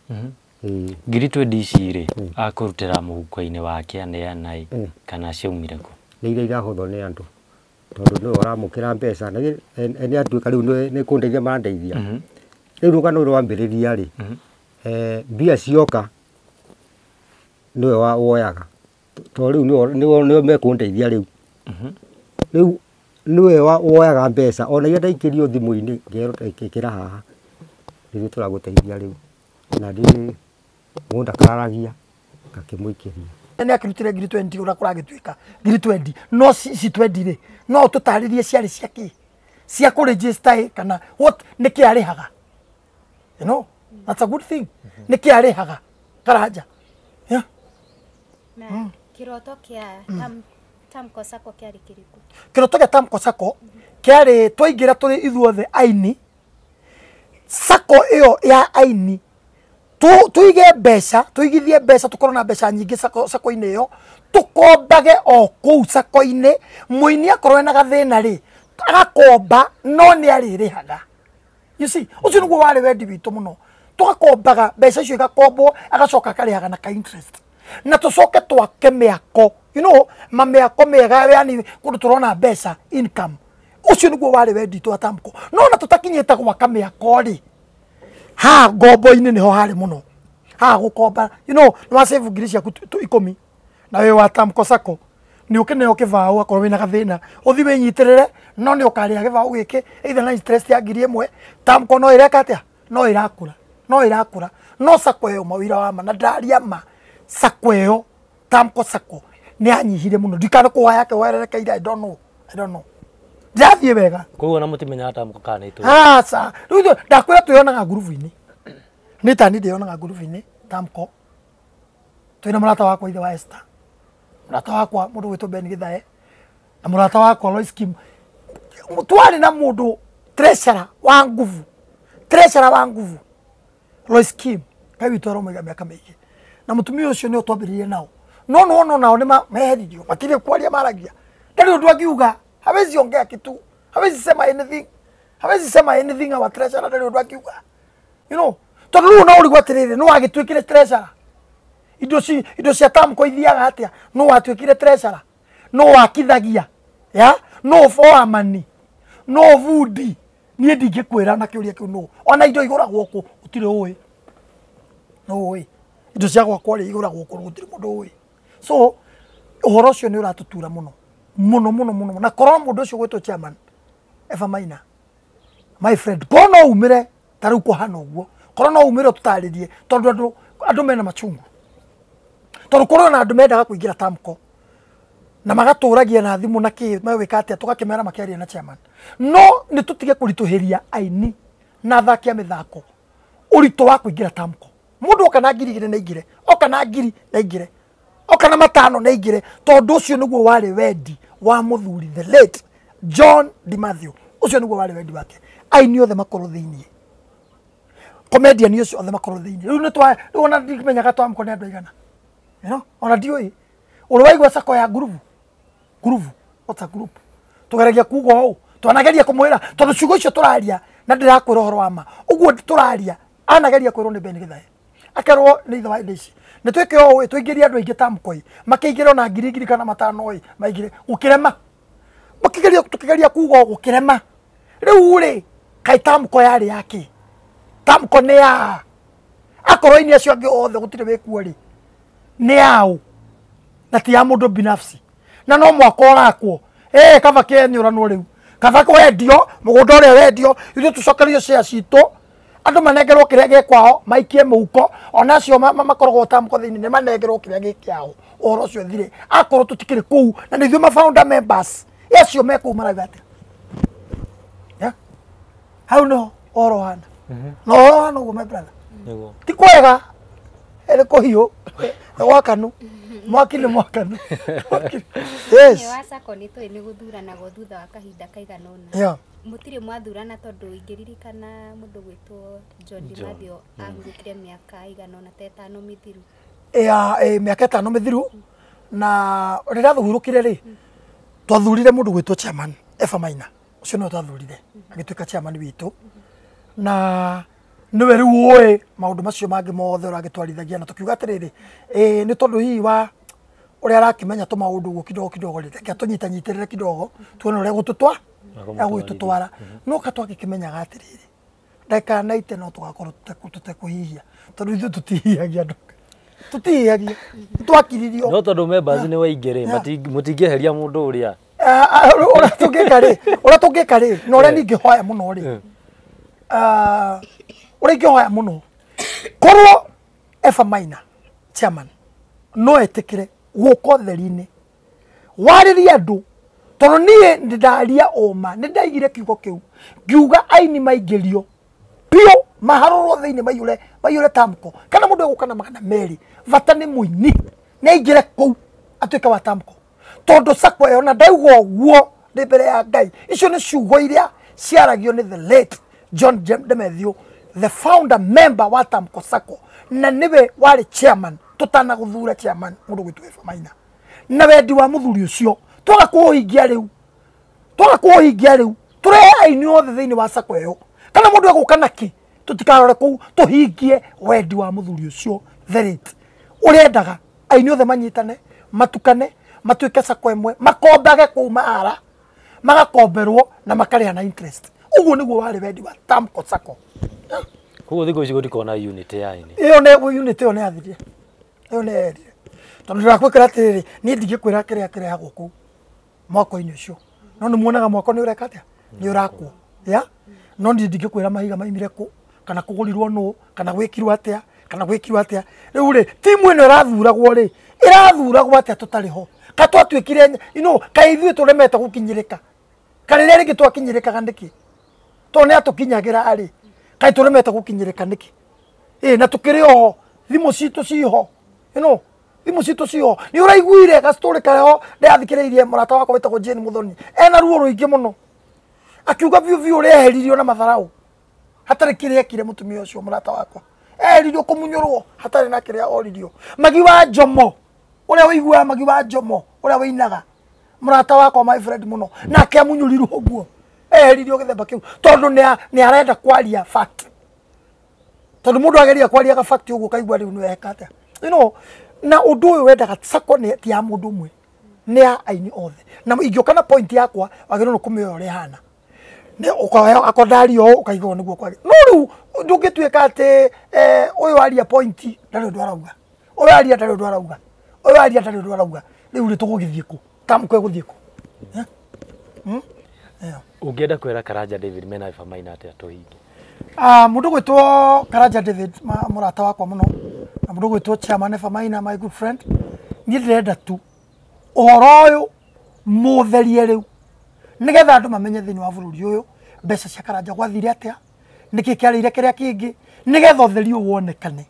20,000 ici rĩ akũrutĩra mũhuko-inĩ wake aneana ĩ kana ciaumire kũ? Nĩ iria irahũthwo nĩ andũ tondũ nĩwe ũramũkĩra mbeca na nĩ atuĩka rĩu nĩ kũndeithia marandeithia rĩu rũgano rũrũ rwambĩrĩria rĩ mbia cioka nĩwe woyaga tondũ rĩu nĩwe mekũndeithia rĩu rĩu nĩwe woyaga mbeca ona iria ndaikĩrio thimũ-inĩ ngerwo ĩkĩra haha nĩthuĩ tũragũteithia rĩu na ndĩ mũndũ ndakararagia ngakĩmũikĩria. Nĩ akĩrutire 20,000 ũrĩa kũragĩtuĩka 20,000 no ici 20 rĩ no ũtũtarĩrie ciarĩ cia kĩ cia kũregister kana what nĩkĩ arĩhaga you know that's a good thing nĩkĩ arĩhaga Karanja yeah. Na kiroto kia Tamko Sacco kĩarĩ kĩrĩkũ? Kĩroto gĩa Tamko Sacco kĩarĩ twaingĩra tũrĩ ithuothe aini, sacco ĩyo ya aini tuige mbeca, tuigithie mbeca, tukorwo na mbeca nyingĩ sacco-inĩ ĩyo, tukombage o kũu sacco-inĩ, mũini akorwo ena gathĩna rĩ agakomba no nĩ arĩrĩhaga. You see, ũcio nĩguo warĩ wendi witũ mũno, tugakombaga mbeca icio igakombwo agacoka akarĩhaga na ka interest, na tucoke twake mĩako, you know, mamĩako mĩega, yani kũndũ tũrona mbeca income. Ũcio nĩguo warĩ wendi witũ wa Tamko. No ona tũtakinyĩte gwaka mĩako rĩ, ha ngombo-inĩ nĩho harĩ mũno, ha gũkomba, you know, nĩ wa save ngiri ciaku 10 na wĩ wa Tamko Sacco nĩ ũkĩneo kĩbaũ akorwo wĩna gathĩna ũthi wĩnyitĩrĩre, no nĩ ũkarĩha gĩbaũ gĩkĩ either na interest ya 1000. Tamko no ĩreka atĩa? No ĩrakũra, no ĩrakũra. No sacco ĩyo mawĩra wa ma na ndaria ma, sacco ĩyo Tamko Sacco nĩ yanyihire mũno, ndikana kũhoya yake wererekeire, I don't know, I don't know, ndirathiĩ wega. Koguo na mũtimenyaga Tamko kana nĩ itũra? Aca, rĩu ndakwĩra twĩyonaga ngurubu-inĩ, nĩ tani ndĩyonaga ngurubu-inĩ Tamko, twĩna mũrata wakwa ithe wa Esther, mũrata wakwa mũndũ gwĩtwo Ben Githae, na mũrata wakwa Lois Kim. Twarĩ na mũndũ treasurer wa nguvu, treasurer wa nguvu Lois Kim, kai witũ aromaiga mĩaka mĩingĩ, na mũtumia ũcio nĩo twambĩrĩirie nao, no nĩwona nao nĩ meheririo, matirĩ kwaria maragia, ndarĩ ũndũ angiuga, hawezi ongea kitu, hawezi sema anything, hawezi sema anything our treasurer ndarĩ ũndũ angiuga, you know, tondũ rĩu no ũrigwo atĩrĩrĩ, nĩ wagĩtuĩkire treasurer, indo cia Tamko ithiaga atĩa, no watuĩkire treasurer, no wakithagia ya, no foreman, no bundi, niĩ ndingĩkwĩra na kĩũria kĩu no, ona indo igũragwo kũ gũtirĩ ũĩ, no ũĩ indo cia gwakwa rĩ igũragwo kũ gũtirĩ mũndũ ũĩ. So ũhoro ũcio nĩ ũratũtura mũno mũno mũno mũno, na korwo mũndũ ũcio gwĩtwo chairman Eva Maina, my friend, korwo no umĩre ta rĩu kũhana ũguo, korwo no umĩre ũtũtarĩrie, tondũ andũ mena machungu, tondũ kũrĩ ona andũ mendaga kũingĩra Tamko na magatũragia na thimũ na kĩ magwĩka atĩa, tũgakĩmera makĩaria na chairman, no nĩ tũtige kũritũhĩria aini na athaki a mĩthako ũritũ wa kũingĩra Tamko. Mũndũ oka na 2,000 na aingĩre, oka na 1,000 na aingĩre, oka na 5 na aingĩre, tondũ ũcio nĩguo warĩ wendi wa mũthuri the late John Di Mathew, ũcio nĩguo warĩ wendi wake, aini othe makorwo thĩiniĩ, comedian ũcio othe makorwo thĩiniĩ. Rĩu nĩ rĩu ona ndimenyaga Tamko nĩ andũ aigana, you know, ona ndiũĩ ũrĩ waigua sacco ya ngurubu, ngurubu, what's a group, tũgeragia kuga ũũ, twanageria kũmwĩra tondũ ciugo icio tũraria na ndĩrakwĩra ũhoro wa ma ũguo tũraria, anageria kwĩrwo nĩ Ben Githae, akerwo nĩ ithe wa indo ici nĩ twĩke ũũ, tũingĩrie andũ aingĩ Tamko ĩ, makĩingĩra ona 1,000 kana 5 ĩ, maingĩre gũkĩrema, makĩgeria tũkĩgeria kuga ũũ gũkĩrema. Rĩu rĩ kaĩ Tamko yarĩ yake? Tamko nĩ ya akorwo ini acio angĩ othe gũtirĩ wĩkuo rĩ, nĩ yao na ti ya mũndũ binafsi, na no mwaka ũrakwo kaba kĩenyũranwo rĩu, kaba kwendio mũgũnda ũrĩa wendio, ithuĩ tũcokerio share citũ, andũ manengerwo kĩrĩa gĩ kwao maikie mũhuko, ona acio makoragwo Tamko thĩinĩ nĩ manengerwo kĩrĩa gĩ kĩao, ũhoro ũcio ũthire. Akorwo tũtikĩrĩ kũu na nĩ ithuĩ ma founder members acio me kũu marauga atĩa? Yeah, hau nĩho ũhoro ũhana, na ũhoro ũhana ũguo my brother, ti kwega, ĩrĩ kũhiũ, nĩ gwakanu, mwaki nĩ mwakanu. Yes. Wa Sacco nĩ tũĩ nĩ gũthuranagwo thutha wa kahinda kaigana ũna. Yeah. Mũtirĩ mwathurana tondũ ingĩririkana mũndũ gwĩtwo John Di Mathew ahurũkire mĩaka igana ũna ta 5 mĩthiru. Ya, mĩaka 5 mĩthiru, na rĩrĩa athurũkire rĩ, twathurire mũndũ gwĩtwo chairman Eva Maina, ũcio nĩwe twathurire agĩtuĩka chairman witũ, na nĩwe rĩu ũĩ maũndũ macio mangĩ mothe ũragĩtwarithagia, na tũkiuga atĩrĩrĩ, nĩ tondũ hihi wa ũrĩa arakĩmenya tũmaũndũ ũguo kidogo kidogo rĩ, reke atũnyitanyitĩrĩre kidogo tuone ũrĩa egũgĩtũtwara. No ka twagĩkĩmenyaga atĩrĩrĩ, ndagĩka 90 no tũgakorwo tũtekũhihia, tondũ ithuĩ tũtihihagia andũ, tũtihihagia, twakiririo. No tondũ members nĩ waingĩ rĩ, mũtingĩeheria mũndũ ũrĩa ũrĩa tũngĩka rĩ, ũrĩa tũngĩka rĩ, na ũrĩa niĩ ingĩhoya mũno rĩ, ũrĩa ingĩhoya mũno, korwo Eva Maina chairman no etĩkĩre gũka ũtheri-inĩ warĩrie andũ, tondũ niĩ nĩndaria ũma, nĩndaigire kiugo kĩu ngiuga aini maingĩrio biũ maharũrwo thĩinĩ maiyũre Tamko, kana mũndũ egũka na 200, bata nĩ mũini Nĩ aingĩre kũu atuĩke wa Tamco. Tondũ Sacco ĩyo na ndauga ũguo ndĩ mbere ya Ngai. Icio nĩ ciugo iria ciaragio nĩ the late John Demethiu, the founder member wa Tamco Sacco, na nĩwe warĩ chairman tũtanagũthura chairman mũndũ gwĩtwo Eva Maina. Na wendi wa mũthuri ũcio twaga kũũhingia rĩu, twaga kũũhingia rĩu, tũrehe aini othe thĩinĩ wa Sacco ĩyo. Kana mũndũ egũka nakĩ, tũtikarore kũu, tũhingie wendi wa mũthuri ũcio the late ũrendaga aini othe manyitane, matukane, matuĩke Sacco ĩmwe, makombage kũu mahara, magakomberwo na makarĩha na interest. Ũguo nĩguo warĩ wendi wa Tamco Sacco. Koguo thikũ ici gũtikorwo na unit ya aini. Ĩyo nĩ unit ĩyo nĩ yathirire. Ĩyo nĩ yerire. Tondũ ndĩrakwĩkĩra atĩrĩrĩ, niĩ ndingĩkwĩra kĩrĩa kĩrehagwo kũu mwako-inĩ ũcio. No nĩ muonaga mwako nĩ ũreka atĩa? Nĩ ũrakwo. Ya? No niĩ ndingĩkwĩra mahiga maimire kũ, kana kũgũrirwo nũ, kana gwĩkirwo atĩa, kana gwĩkirwo atĩa. Rĩu rĩ, timu ĩno ĩrathuragwo rĩ, ĩrathuragwo atĩa tũtarĩ ho? Ka twatuĩkire, you know, kaĩ ithuĩ tũremete gũkinyĩrĩka. Ka rĩrĩa rĩngĩ twakinyĩrĩkaga nĩkĩ? Tondũ nĩ atũkinyagĩra rĩ, kaĩ tũremete gũkinyĩrĩka nĩkĩ? Ĩ, na tũkĩrĩ oho, thimũ citũ ciho. You know, thimũ citũ ciho. Nĩ ũraiguire ga story karĩa ho ndĩrathikĩrĩirie mũrata wakwa wĩtagwo Jane Muthoni. Ena ruo rũingĩ mũno. Akiuga biũ biũ ũrĩa eheririo na matharaũ. Hatarĩ kĩrĩa ekire mũtumia ũcio mũrata wakwa. Eheririo kũmunyũrwo hatarĩ na kĩrĩa oririo. Magi wa Njomo, ũrĩa ũiguaga Magi wa Njomo, ũrĩa wĩinaga. Mũrata wakwa my friend mũno. Nake amunyũrirwo ũguo. Eheririo gĩthemba kĩu tondũ nĩ arenda kwaria fact. Tondũ mũndũ ageria kwaria ga fact ũguo kaigua rĩu nĩ weka atĩa. You know, na ũndũ ũyũ wendaga Sacco nĩ ti ya mũndũ ũmwe, nĩ ya aini othe. Na ingĩũka na point yakwa wagĩrĩirwo nĩ kũmĩoya ũrĩa ĩhana. Nĩ ũkoya akondaria ũũ ũkaigua nĩguo kwagĩrĩire. No rĩu ndũngĩtuĩka atĩ ũyũ aria point ndarĩ ũndũ arauga. Ũyũ aria ndarĩ ũndũ arauga. Ũyũ aria ndarĩ ũndũ arauga. Rĩu rĩ tũgũgĩthiĩ kũ? Tamco ĩgũthiĩ kũ? Ũngĩenda kwĩra Karanja David mena Eva Maina atĩa tũhingie? Mũndũ gwĩtwo Karanja David mũrata wakwa mũno, na mũndũ gwĩtwo chairman Eva Maina my good friend, niĩ ndĩrenda tu ũhoro ũyũ mũtherie rĩu nĩgetha andũ mamenye thĩinĩ wa bũrũri ũyũ mbeca cia Karanja gwathire atĩa, nĩkĩ kĩarĩire kĩrĩa kĩngĩ, nĩgetha ũtheri ũyũ wonekane,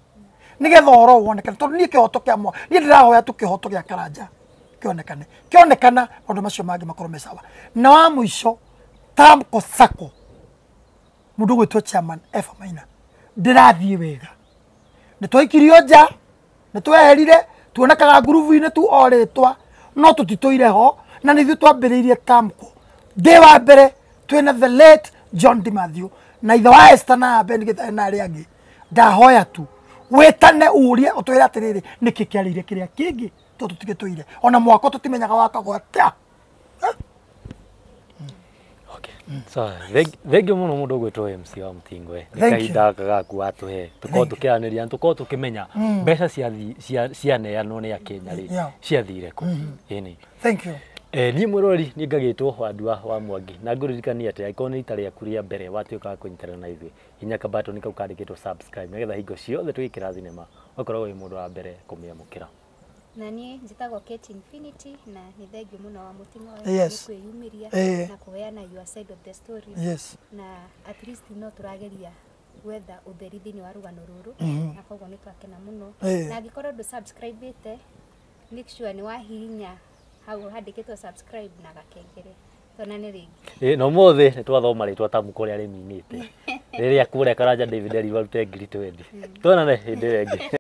nĩgetha ũhoro ũyũ wonekane. Tondũ niĩ kĩhoto kĩa mwa, niĩ ndĩrahoya tu kĩhoto gĩa Karanja kĩonekane. Kĩonekana maũndũ macio mangĩ makorwo me sawa. Na wa mũico Tamco Sacco, mũndũ gwĩtwo chairman Eva Maina, ndĩrathiĩ wega. Nĩ twaikirio nja, nĩ tweherire, tuonekaga ngurubu-inĩ tu o rĩtwa, no tũtitũire ho, na nĩ ithuĩ twambĩrĩirie Tamco. Ndĩ wa mbere twĩna the late John Dimathew na ithe wa Esther na Ben Githae na arĩa angĩ. Ndahoya tu wĩtane ũrie ũtwĩre atĩrĩrĩ, nĩkĩ kĩarĩire kĩrĩa kĩngĩ tondũ tũtigĩtũire. Ona mwako tũtimenyaga wakagwo atĩa. Sawa, thengiũ mũno mũndũ ũgwĩtwo MC wa Mũtingwe. Nĩ kahinda gaka gaku watũhe tũkorwo tũkĩaranĩria, tũkorwo tũkĩmenya mbeca cianeanwo nĩ Akenya rĩ ciathire kũ. Ĩni. Thank you. Niĩ mwĩroreri nĩ ngagĩtwo Wandua wa Mwangi na ngũririkania atĩ angĩkorwo nĩ rita rĩaku rĩa mbere watuĩka wa kũnyitanĩra na ithuĩ, hihinya kabatoni kau kandĩkĩtwo subscribe nĩgetha hingo ciothe tũgĩkĩra thinema ũgakoragwo wĩ mũndũ wa mbere kũmĩamũkĩra. Na niĩ njĩtagwo Kate Infinity na nĩ thengiũ mũno wa Mũting'oe Yes. nĩ kwĩyumĩria na kũheana your side of the story. Yes. Na at least no tũrageria gwetha ũtheri thĩinĩ wa rũgano rũrũ na koguo nĩ twakena mũno. Na angĩkorwo ndũ subscribe-ĩte, make sure nĩ wahihinya hau handĩkĩtwo subscribe na gakengere. Tuonane rĩngĩ. Na ũmũthĩ nĩ twathoma rĩtwa Tamco ũrĩa rĩminĩte. Rĩrĩa kũrĩa Karanja David erirwo arute 20,000. Tuonane hĩndĩ ĩyo ĩngĩ.